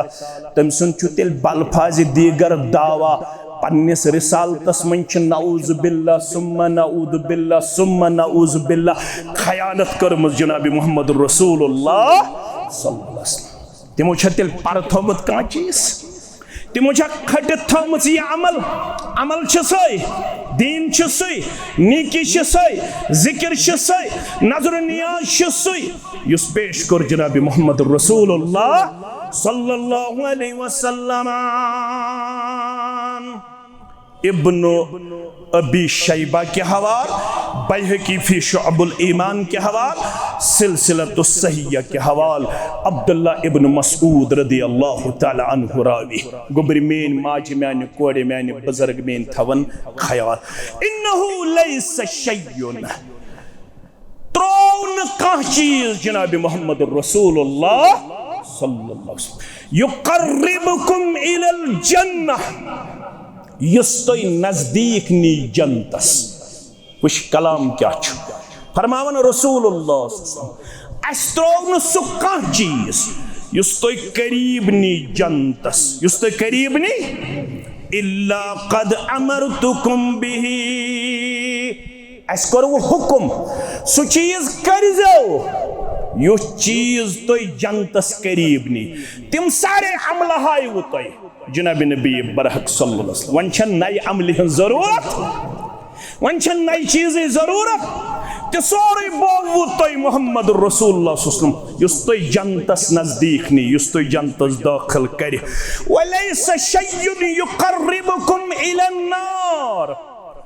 تٔمۍ سُنٛد چھُ تیٚلہِ بالفاظِ دیٖگر دعویٰ پننِس رسالتس منٛز چھِ نعوذ باللہ ثم نعوذ باللہ ثم نعوذ باللہ خیانت کٔرمٕژ جناب محمد رسول اللہ صلی اللہ علیہ وسلم۔ تِمو چھا تیٚلہِ پرٕ تھوٚومُت کانٛہہ چیٖز؟ تِمو چھا کھٔٹِتھ تھٲومٕژ یہِ عمل؟ عمل چھِ سۄے، دیٖن چھِ سُے، نیکی چھِ سۄے، ذکر چھِ سۄے، نظر و نیاز چھِ سُے، یُس پیش کوٚر جناب محمد رسول اللہ صلی اللہ علیہ وسلم۔ ابن ابی شیبہ کے حوال، بیہقی فی شعب الایمان کے حوال، سلسلۃ الصحیحہ کے حوال، عبداللہ ابن مسعود رضی اللہ تعالی عنہ راوی۔ گوٚبرِ میٲنۍ ماجہِ، میانہِ کورِ، میانہِ بزرگ میٲنۍ تھاون خیال۔ انہ لیس شیء، ترٛوو نہٕ کانٛہہ چیٖز جناب محمد رسول اللہ صلی اللہ علیہ وسلم، یقربکم الی الجنہ، یُس تُہۍ نزدیٖک نی جنتس۔ وٕچھ کلام کیٛاہ چھُ فرماوان رسول اللہ صلی اللہ علیہ وسلم، اَسہِ ترٛوو نہٕ سُہ کانٛہہ چیٖز یُس تُہۍ قریب نی جنتس، یُس تُہۍ قریب نی، الا قد امرتکم بہ، اَسہِ کوٚروٕ حُکم، سُہ چیٖز کٔرۍزیو، یُس چیٖز تُہۍ جنتس قریب نی۔ تِم سارے عملہٕ ہایوٕ تۄہہِ جناب نبی برحق صلی اللہ علیہ وسلم۔ وۄنۍ چھَنہٕ نَیہِ عملہِ ہٕنٛز ضروٗرت، وۄنۍ چھَنہٕ نَیہِ چیٖزٕچ ضروٗرت۔ تہِ سورُے بووٕ تۄہہِ محمد رسول اللہ صلی اللہ علیہ وسلم، یُس تُہۍ جنتس نزدیٖک نی، یُس تُہۍ جنتس دٲخل کرِ۔ ولیس شیء یقربکم الی النار۔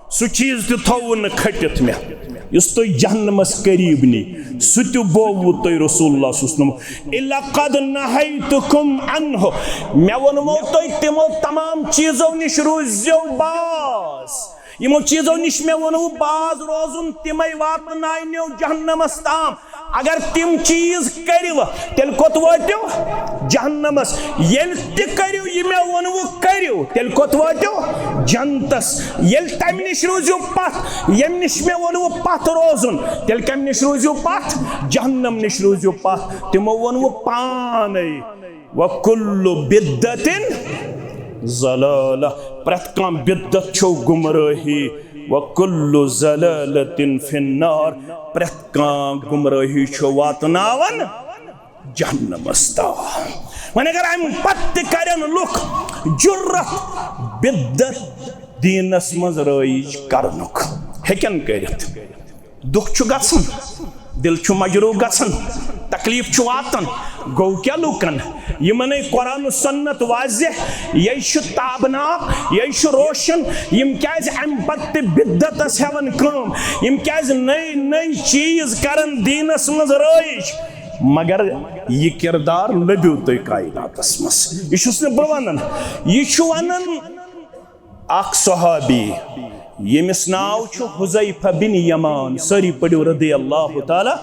سُہ چیٖز تہِ تھوٚوُ نہٕ کھٔٹِتھ مےٚ، یُس تُہۍ جہنمس قریب نی، سُہ تہِ بووُ تۄہہِ رسول اللہ صلی اللہ علیہ وسلم۔ الا قد نہیتکم عنہ، مےٚ ووٚنمو تۄہہِ تِمو تمام چیٖزو نِش روٗززیو باز۔ یِمو چیٖزو نِش مےٚ ووٚنوُ باز روزُن، تِمے واتناونیو جہنمس تام۔ اگر تِم چیٖز کٔرِو، تیٚلہِ کوٚت وٲتِو؟ جہنمس۔ ییٚلہِ تہِ کٔرِو یہِ مےٚ ووٚنوُ کٔرِو، تیٚلہِ کوٚت وٲتِو؟ جنتس۔ ییٚلہِ تَمہِ نِش روٗزِو پتھ، ییٚمہِ نِش مےٚ ووٚنوُ پتھ روزُن، تیٚلہِ کَمہِ نِش روٗزِو پتھ؟ جہنم نِش روٗزِو پتھ۔ تِمو ووٚنوُ پانے، وکل بدعت ضلالہ، پرٛٮ۪تھ کانٛہہ بدعت چھو گمرٲہی، وکل ضلالت فی النار، پرٛٮ۪تھ کانٛہہ گمرٲہی چھو واتناوان جہنمس تام۔ وۄنۍ اگر امہِ پتہٕ تہِ کرن لُکھ جُرت بدعت دیٖنس منٛز رٲیِج کرنُک، ہیٚکن کٔرِتھ۔ دُکھ چھُ گژھان، دِل چھُ مجروح گژھان، تکلیف چھُ واتان۔ گوٚو کیٛاہ لوٗکن؟ یِمنے قرآن و سنت واضح، یہِ چھُ تابناک، یہِ چھُ روشن۔ یِم کیٛازِ امہِ پتہٕ تہِ بدعتس ہٮ۪وان کٲم؟ یِم کیٛازِ نٔے نٔے چیٖز کران دیٖنس منٛز رٲیِج؟ مگر یہِ کردار لٔبِو تُہۍ کائناتس منٛز۔ یہِ چھُس نہٕ بہٕ ونان، یہِ چھُ ونان اکھ صحابی، ییٚمِس ناو چھُ حذیفہ بن یمان۔ سٲری پٔرِو رضی اللہ تعالیٰ۔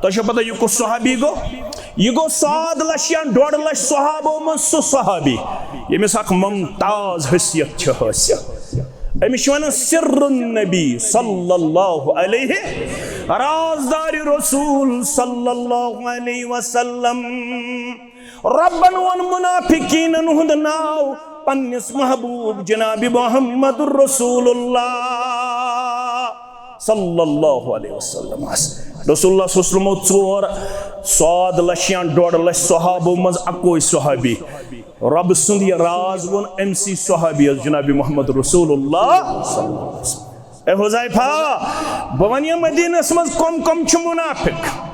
تۄہہِ چھو پتہ یہِ کُس صحابی گوٚو؟ یہِ گوٚو ساد لچھ یا ڈۄڈ لچھ صحابو منٛز سُہ صحابی، ییٚمِس اکھ ممتاز حیثیت چھِ حٲصِل۔ أمِس چھِ ونان سر النبی صلی اللہ علیہ، رازدار رسول صلی اللہ علیہ وسلم۔ رۄبن ووٚن منافقیٖنن ہُنٛد ناو پننِس محبوب جناب محمد رسول اللہ صلی اللہ علیہ وسلم۔ رسول اللہ صلی اللہ علیہ وسلم ژور ساد لچھ یا ڈۄڈ لچھ صحابو منٛز اکوے صحابی، رۄب سُنٛد یہِ راز ووٚن أمسٕے صحابیس جناب محمد رسول اللہ صلی اللہ علیہ وسلم۔ اے حذیفہ، بہٕ وَنہٕ یہِ مدیٖنس منٛز کم کم چھِ منافق۔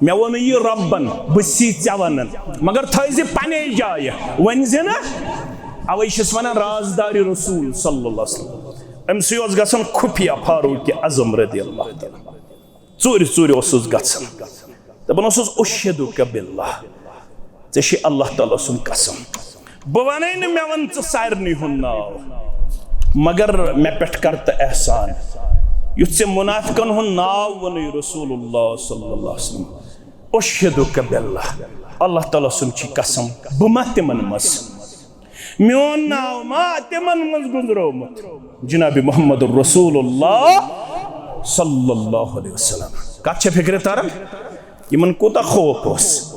مےٚ ووٚنُے یہِ رۄبن، بہٕ چھُسے ژےٚ وَنان، مگر تھٲیزِ پننے جایہِ، ؤنۍ زِ نہٕ۔ اوے چھِس وَنان رازدارِ رسول صلی اللہ علیہ وسلم۔ أمۍ سٕے اوس گژھان خفیہ فاروق اعظم رضی اللہ تعالیٰ۔ ژوٗرِ ژوٗرِ اوسُس گژھان۔ دَپان اوسُس، "اشہدک باللہ، ژےٚ چھُے اللہ تعالیٰ سُنٛد قسم، بہٕ وَنَے نہٕ مےٚ وَن ژٕ سارنٕے ہُنٛد ناو، مگر مےٚ پٮ۪ٹھ کر تہٕ احسان، یُتھ ژےٚ منافقن ہُنٛد ناو ووٚنُے رسول اللہ صلی اللہ علیہ وسلم، اشہدک باللہ، اللہ تعالیٰ سُنٛد چھُے قسم، بہٕ ما تِمن منٛز؟" میون ناو ما تِمن منٛز گُنٛزرومُت؟ جناب محمد رسول اللہ صلی اللہ علیہ وسلم۔ کتھ چھےٚ فکرِ تران؟ یِمن کوٗتاہ خوف اوس،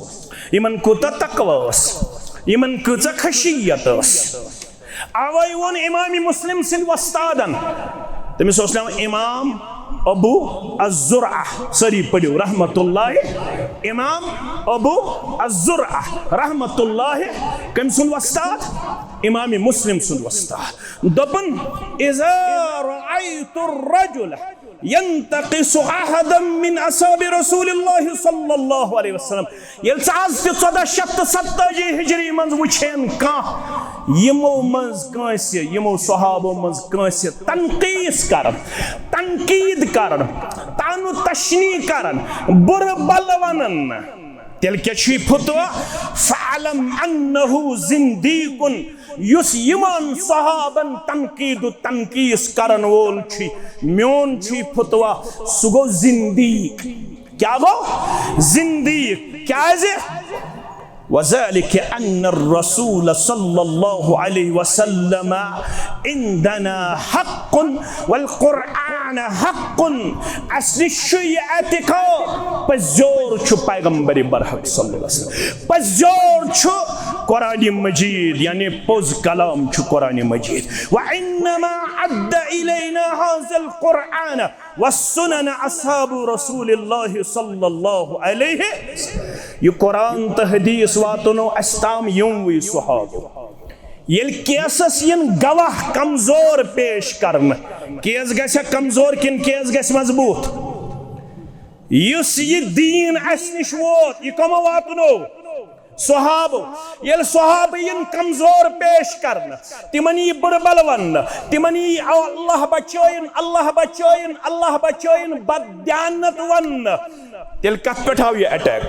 یِمن کوٗتاہ تقوی اوس، یِمن کۭژاہ خشیت ٲس۔ اوے ووٚن امام مسلم سٕنٛدۍ وۄستادن، تٔمِس اوس ناو امام ابو الزرعہ، سٲری پٔرِو رحمت اللہ، امام ابو الزرعہ رحمت اللہ، کٔمۍ سُنٛد وۄستاد؟ امام مسلم سُنٛد وۄستاد۔ دوٚپُن، اذا رأیت الرجل ینتقص احدا من اصحاب رسول اللہ صلی اللہ علیہ وسلم، ییٚلہِ ژٕ آز تہِ ژۄداہ شیٚتھ تہٕ ستتٲجی ہجری منٛز وٕچھین کانٛہہ یِمو منٛز کٲنٛسہِ، یِمو صحابو منٛز کٲنٛسہِ تنقیٖص کران، تنقیٖد کران، طعن و تشنیع کران، بُرٕ بلہٕ ونان، تیٚلہِ کیٛاہ چھُ یہِ فتویٰ؟ فاعلم انہ زندیق، یُس یِمن صحابن تنقیٖد و تنقیٖص کرن وول چھُ، میون چھُ یہِ فتویٰ، سُہ گوٚو زندیق۔ کیٛاہ گوٚو؟ زندیق۔ کیٛازِ؟ وذلك ان الرسول صلی اللہ علیہ وسلم عندنا حق والقرآن حق۔ اسہِ نِش چھُ یہِ اعتقاد، پٔزیور چھُ پیغمبر برحق صلی اللہ علیہ وسلم، پٔزیور چھُ قرآن مجید، یعنی پوٚز کلام چھُ قرآن مجید۔ وانما عد الینا هذا القرآن وسنن اصحاب رسول اللہ صلی اللہ علیہ۔ یہِ قرآن تہٕ حدیث واتنو اسہِ تام یِموٕے صحابو۔ ییٚلہِ کیسس یِن گواہ کمزور پیش کرنہٕ، کیس گژھِ کمزور کِنہٕ کیس گژھِ مضبوٗط؟ یُس یہِ دیٖن اسہِ نِش ووت، یہِ کمو واتنو؟ صحابو۔ ییٚلہِ صحابہٕ یِن کمزور پیش کرنہٕ، تِمن یی بُرٕ بل وننہٕ، تِمن یی اللہ بچٲیِن، اللہ بچٲیِن، اللہ بچٲیِن بددیانت وننہٕ، تیٚلہِ کتھ پٮ۪ٹھ آو یہِ اٹیک؟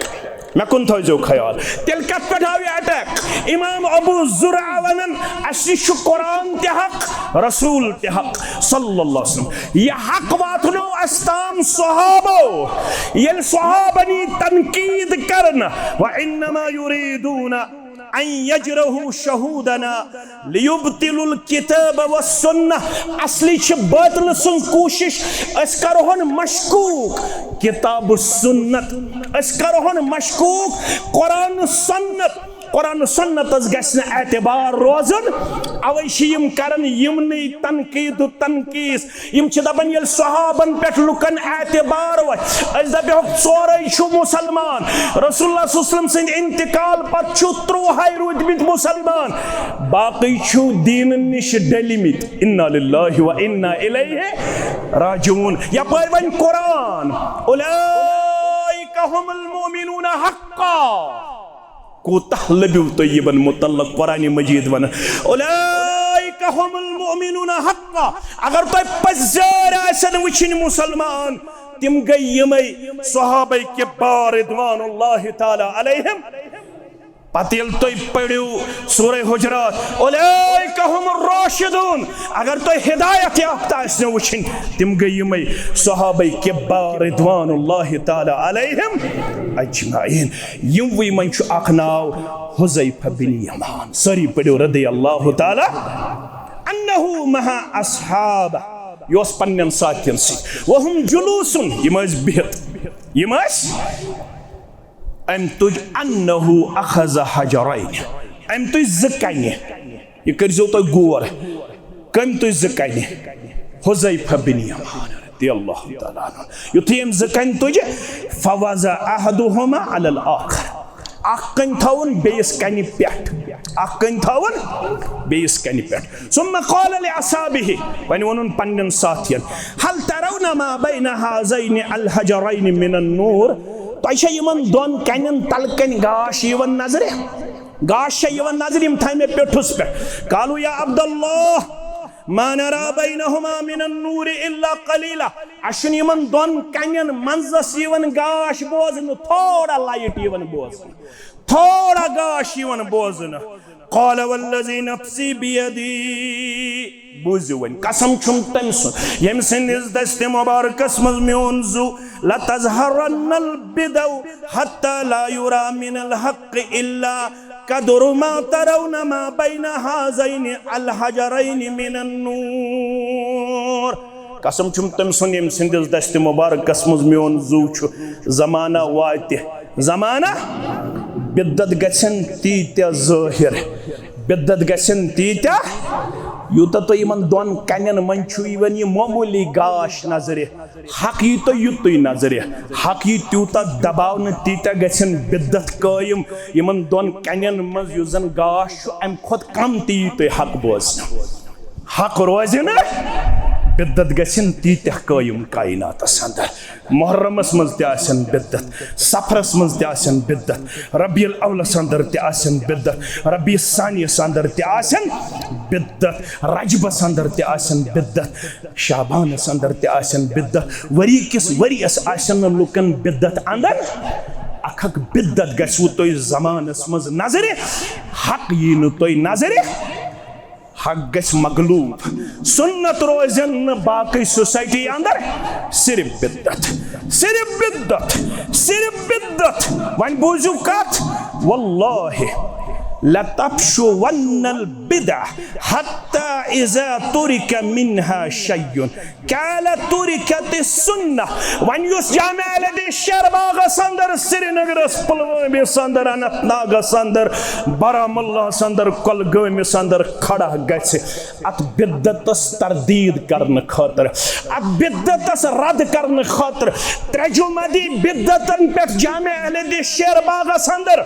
مےٚ کُن تھٲیزیو خیال۔ تیٚلہِ کتھ پٮ۪ٹھ آو یہِ اٹیک؟ امام ابو زرعہ ونان، اسہِ نِش چھُ قرآن تہِ حق، رسول تہِ حق صلی اللہ علیہ وسلم۔ یہِ حق واتنو اسہِ تام صحابو۔ ییٚلہِ صحابن یی تنقیٖد کرنہٕ، وانما یریدون ان یجرحوا شہودنا لیبطلوا الکتاب والسنہ۔ اصلی چھِ باطل سٕنٛز کوٗشش، أسۍ کرہون مشکوک کتاب و سنت، أسۍ کرہون مشکوک قرآن و سنت۔ قرآن و سنتس گژھِ نہٕ اعتبار روزُن، اوے چھِ یِم کران یِمنٕے تنقیٖد و تنقیٖص۔ یِم چھِ دپان، ییٚلہِ صحابن پٮ۪ٹھ لُکن اعتبار وۄتھِ، أسۍ دپہوکھ، ژورے چھُ مسلمان۔ رسول اللہ صلی اللہ علیہ وسلم سٕنٛدِ انتقال پتہٕ چھُ ترٛوہے روٗدمٕتۍ مسلمان، باقٕے چھُ دیٖنہٕ نِش ڈٔلۍمٕتۍ۔ انا للہ و انا الیہ راجعون۔ یپٲرۍ وۄنۍ قرآن، اولئک هم المؤمنون حقا۔ کوٗتاہ لٔبِو تُہۍ یِمن متعلق قرآن مجید ونان، اولئک هم المؤمنون حقا۔ اگر تۄہہِ پٔزۍ آسن وٕچھِنۍ مسلمان، تِم گٔے یِمے صحابہ کبار رضوان اللہ تعالیٰ علیہم۔ پتہٕ ییٚلہِ تُہۍ پٔرِو سورہ حجرات، اولئک هم الراشدون، اگر تۄہہِ ہدایت یافتہ آسنو وٕچھِنۍ، تِم گٔے یِمے صحابہ کبار رضوان اللہ تعالیٰ علیہم اجمعین۔ یِموٕے منٛز چھُ اکھ ناو حذیفہ بن یمان۔ سٲری پٔرِو رضی اللہ تعالیٰ عنہ مع اصحابہ۔ یہِ اوس پننٮ۪ن ساتھین سۭتۍ۔ وهم جلوس، یِم ٲسۍ بِہِتھ۔ یِم ٲسۍ، أمۍ تُج انہ اخذ حجرین۔ أمۍ تُج زٕ کنہِ۔ یہِ کٔرۍزیو تُہۍ غور۔ کٔمۍ تُج زٕ کنہِ؟ حذیفہ بن یمان رضی اللہ تعالیٰ عنہ۔ یُتھُے أمۍ زٕ کنہِ تُجہِ، فوضع احدہما علی الاخر۔ اکھ کنہِ تھاوُن بیٚیِس کنہِ پٮ۪ٹھ۔ اکھ کنہِ تھاوُن بیٚیِس کنہِ پٮ۪ٹھ۔ ثم قال لاصحابہ، وۄنۍ ووٚنُن پننٮ۪ن ساتھین، هل ترون ما بین هذین الحجرین من النور؟ تۄہہِ چھا یِمن دۄن کنٮ۪ن تلہٕ کنہِ گاش یِوان نظرِ؟ گاش چھا یِوان نظرِ، یِم تھایہِ مےٚ پیوٚٹھُس پٮ۪ٹھ؟ قالوا یا عبد اللہ، ما نرى بينهما من النور الا قليلا۔ اَسہِ چھُنہٕ یِمن دۄن کنٮ۪ن منٛزس یِوان گاش بوزنہٕ، تھوڑا لایٹ یِوان بوزنہٕ، تھوڑا گاش یِوان بوزنہٕ۔ قال والذي نفسي بيده، بوٗزِو وۄنۍ، قسم چھُم تٔمۍ سُنٛد، ییٚمہِ سٕنٛدِس دستِ مبارکس منٛز میون زُو، لتظهرن البدع حتى لا يرى من الحق الا قدر ما ترون ما بين هذين الحجرين من النور۔ قسم چھُم تٔمۍ سُنٛد، ییٚمہِ سٕنٛدِس دستِ مُبارکس منٛز میون زُو چھُ۔ زمانہ واتہِ، زمانہ، بدعت گژھن تیٖتیٛاہ ظٲہِر، بدعت گژھن تیٖتیٛاہ، یوٗتاہ تُہۍ یِمن دۄن کنٮ۪ن منٛز چھُو یِوان یہِ معموٗلی گاش نظرِ۔ حق یی تۄہہِ یُتُے نظرِ، حق یی تیوٗتاہ دباونہٕ، تیٖتیٛاہ گژھن بدعت قٲیِم۔ یِمن دۄن کنٮ۪ن منٛز یُس زن گاش چھُ، امہِ کھۄتہٕ کم تہِ یی تۄہہِ حق بوزنہٕ۔ حق روزِ نہٕ، بدعت گژھن تیٖتیٛاہ قٲیِم کائناتس اندر۔ محرمس منٛز تہِ آسن بدعت، صفرس منٛز تہِ آسن بدعت، ربیع الاولس اندر تہِ آسن بدعت، ربیع ثانیس اندر تہِ آسن بدعت، رجبس اندر تہِ آسن بدعت، شعبانس اندر تہِ آسن بدعت۔ ؤری کِس ؤریس آسن نہٕ لُکن بدعت اندر۔ اکھ اکھ بدعت گژھِوٕ تۄہہِ زمانس منٛز نظرِ، حق یی نہٕ تۄہہِ نظرِ۔ حق گژھِ مغلوب، سنت روزن نہٕ باقٕے سوسائٹی اندر، صرف بدعت، صرف بدعت، صرف بدعت۔ وۄنۍ بوٗزِو کتھ، واللہ لتفشون البدع حتى اذا ترك منها شيء قال تركت السنة۔ وۄنۍ یُس جامع اہل حدیث شیر باغس اندر، سرینگرس، پلوٲمِس اندر، اننت ناگس اندر، بارہمولاہس اندر، کۄلگٲمِس اندر کھڑا گژھِ، اتھ بدعتس تردید کرنہٕ خٲطرٕ، اتھ بدعتس رد کرنہٕ خٲطرٕ، ترٛےٚ جمعہ دی بدعتن پٮ۪ٹھ جامع اہل حدیث شیر باغس اندر،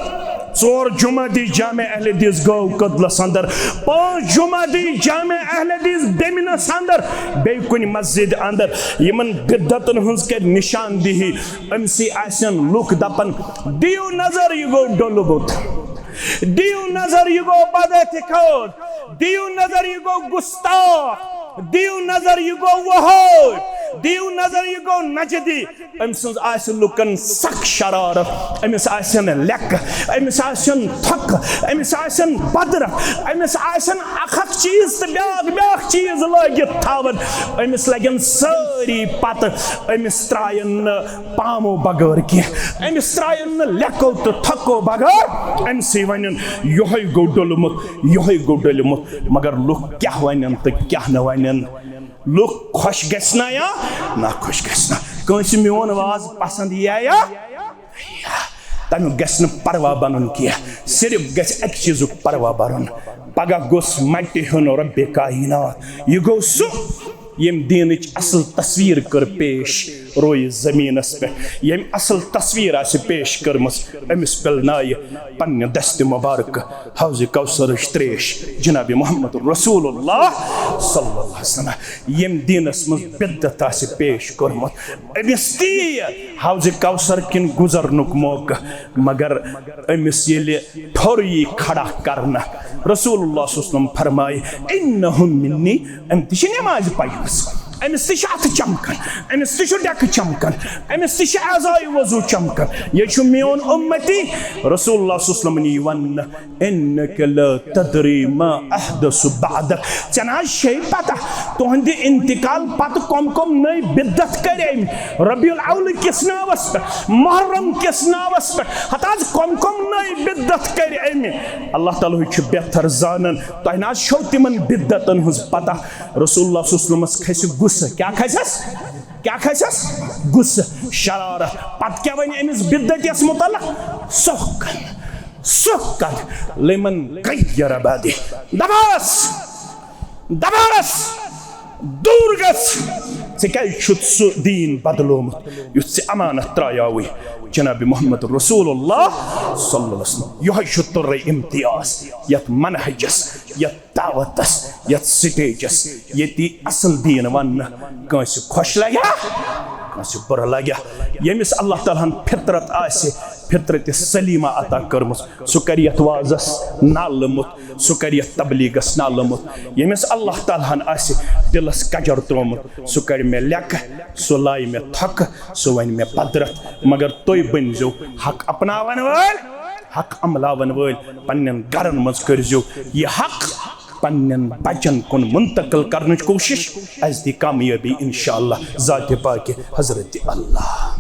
ژور جمعہ دی جامع اہل حدیث گٲو کدلس اندر، پانٛژھ جمعہ دی جامع اہل حدیث بیمنس اندر، بیٚیہِ کُنہِ مسجد اندر۔ یِمن بدعتن ہٕنٛز کرِ نشاندہی۔ أمۍ سٕے آسن لُکھ دپان، دِیِو نظر، یہِ گوٚو ڈوٚلمُت، دِیِو نظر، یہِ گوٚو بدعت خود، دِیِو نظر، یہِ گوٚو گستاخ، دِیِو نظر، یہِ گوٚو وہابی، دِیِو نظر، یہِ گوٚو نجدی۔ أمۍ سٕنٛز آسہِ لُکن سخ شرارت، أمِس آسن لیٚکہٕ، أمِس آسن تھۄکہٕ، أمِس آسن بدرت، أمِس آسن اکھ اکھ چیٖز تہٕ بیٛاکھ بیٛاکھ چیٖز لٲگِتھ تھاوان۔ أمِس لگن سٲری پتہٕ، أمِس ترٛاین نہٕ پامو بغٲر کینٛہہ، أمِس ترٛاین نہٕ لیٚکو تہٕ تھۄکو بغٲر۔ أمۍ سٕے ونن، یِہوٚے گوٚو ڈوٚلمُت، یِہوٚے گوٚو ڈوٚلمُت۔ مگر لُکھ کیٛاہ ونن تہٕ کیٛاہ نہٕ ونن؟ لُکھ خۄش گژھِ نا یا ناخۄش گژھِ نا؟ کٲنٛسہِ میون واز پسنٛد یِیا یا؟ تمیُک گژھِ نہٕ پروا بنُن کینٛہہ، صرف گژھِ اکہِ چیٖزُک پروا بنُن۔ پگاہ گوٚژھ مٹہِ ہیوٚن رۄبِ کائنات، یہِ گوٚو سُہ ییٚمۍ دیٖنٕچ اصل تصویر کٔر پیش رویہِ زمینس پٮ۪ٹھ۔ ییٚمۍ اصل تصویر آسہِ پیش کٔرمٕژ، أمِس پِلنایہِ پننہِ دستِ مبارکہٕ حوضِ کوثرٕچ تریش جناب محمد رسول اللہ صلی اللہ علیہ وسلم۔ ییٚمۍ دیٖنس منٛز بدعت آسہِ پیش کوٚرمُت، أمِس تہِ یِیہِ حوضِ کوثر کِنۍ گُزرنُک موقعہٕ، مگر أمِس ییٚلہِ ٹھوٚر یی کھڑا کرنہٕ، رسول اللہ صلی اللہ علیہ وسلم فرمایہِ، "انہم منی"، أمۍ تہِ چھِ نمازِ پَیمٕژ، أمِس تہِ چھِ اَتھٕ چمکان، أمِس تہِ چھُ ڈٮ۪کہٕ چمکان، أمِس تہِ چھِ اعضاء وضو چمکان، یہِ چھُ میون اُمتی۔ رسول اللہ صلی اللہ علیہ وسلمن یی وننہٕ، "انک لا تدری ما احدث بعدک"، ژےٚ نہ حظ چھے پتہ تُہنٛدِ انتقال پتہٕ کم کم نٔے بدعت کٔرۍ أمۍ۔ ربیع الاول کِس ناوس پٮ۪ٹھ، محرم کِس ناوس پٮ۪ٹھ ہتہٕ حظ کم کم نٔے بدعت کٔرۍ أمۍ۔ اللہ تعالیٰ ہٕے چھُ بہتر زانان، تۄہہِ نہ حظ چھو تِمن بدعتن ہٕنٛز پتہ۔ رسول اللہ صلی اللہ علیہ وسلمس کھسہِ غصہٕ، کیٛاہ کھسٮ۪س؟ کیٛاہ کھسٮ۪س؟ غصہٕ، شرارت۔ پتہٕ کیٛاہ ونہِ أمِس بدعتس متعلق؟ سُہ کن، سُہ کن، لمن غیر بعدی۔ دباس، دباس، دوٗر گژھ۔ ژےٚ کیٛازِ چھُتھ سُہ دیٖن بدلومُت یُس ژےٚ امانت ترٛایاوُے جناب محمد رسول اللہ صلی اللہ علیہ وسلم؟ یِہوٚے چھُ تُرے امتیاز یتھ منہجس، یتھ دعوتس، یتھ سٹیجس، ییٚتہِ اصل دیٖن وننہٕ کٲنٛسہِ خۄش لگہِ ہا، کٲنٛسہِ بُرٕ لگہِ ہا۔ ییٚمِس اللہ تعالیٰ ہن فطرت آسہِ، فطرت سلیمہ عطا کٔرمٕژ، سُہ کرِ یتھ وازس نالہٕ موٚت، سُہ کرِ یتھ تبلیغس نالہٕ موٚت۔ ییٚمِس اللہ تعالیٰ ہن آسہِ دلس کجر ترٛوومُت، سُہ کرِ مےٚ لیٚکہٕ، سُہ لایہِ مےٚ تھۄکہٕ، سُہ ونہِ مےٚ بدرت، مگر تُہۍ بٔنزیو حق اپناون وٲلۍ، حق عملاون وٲلۍ۔ پننٮ۪ن گرن منٛز کٔرزیو یہِ حق پننٮ۪ن بچن کُن منتقل کرنٕچ کوٗشش، اسہِ دی کامیٲبی انشاءاللہ ذاتِ پاکِ حضرت اللہ۔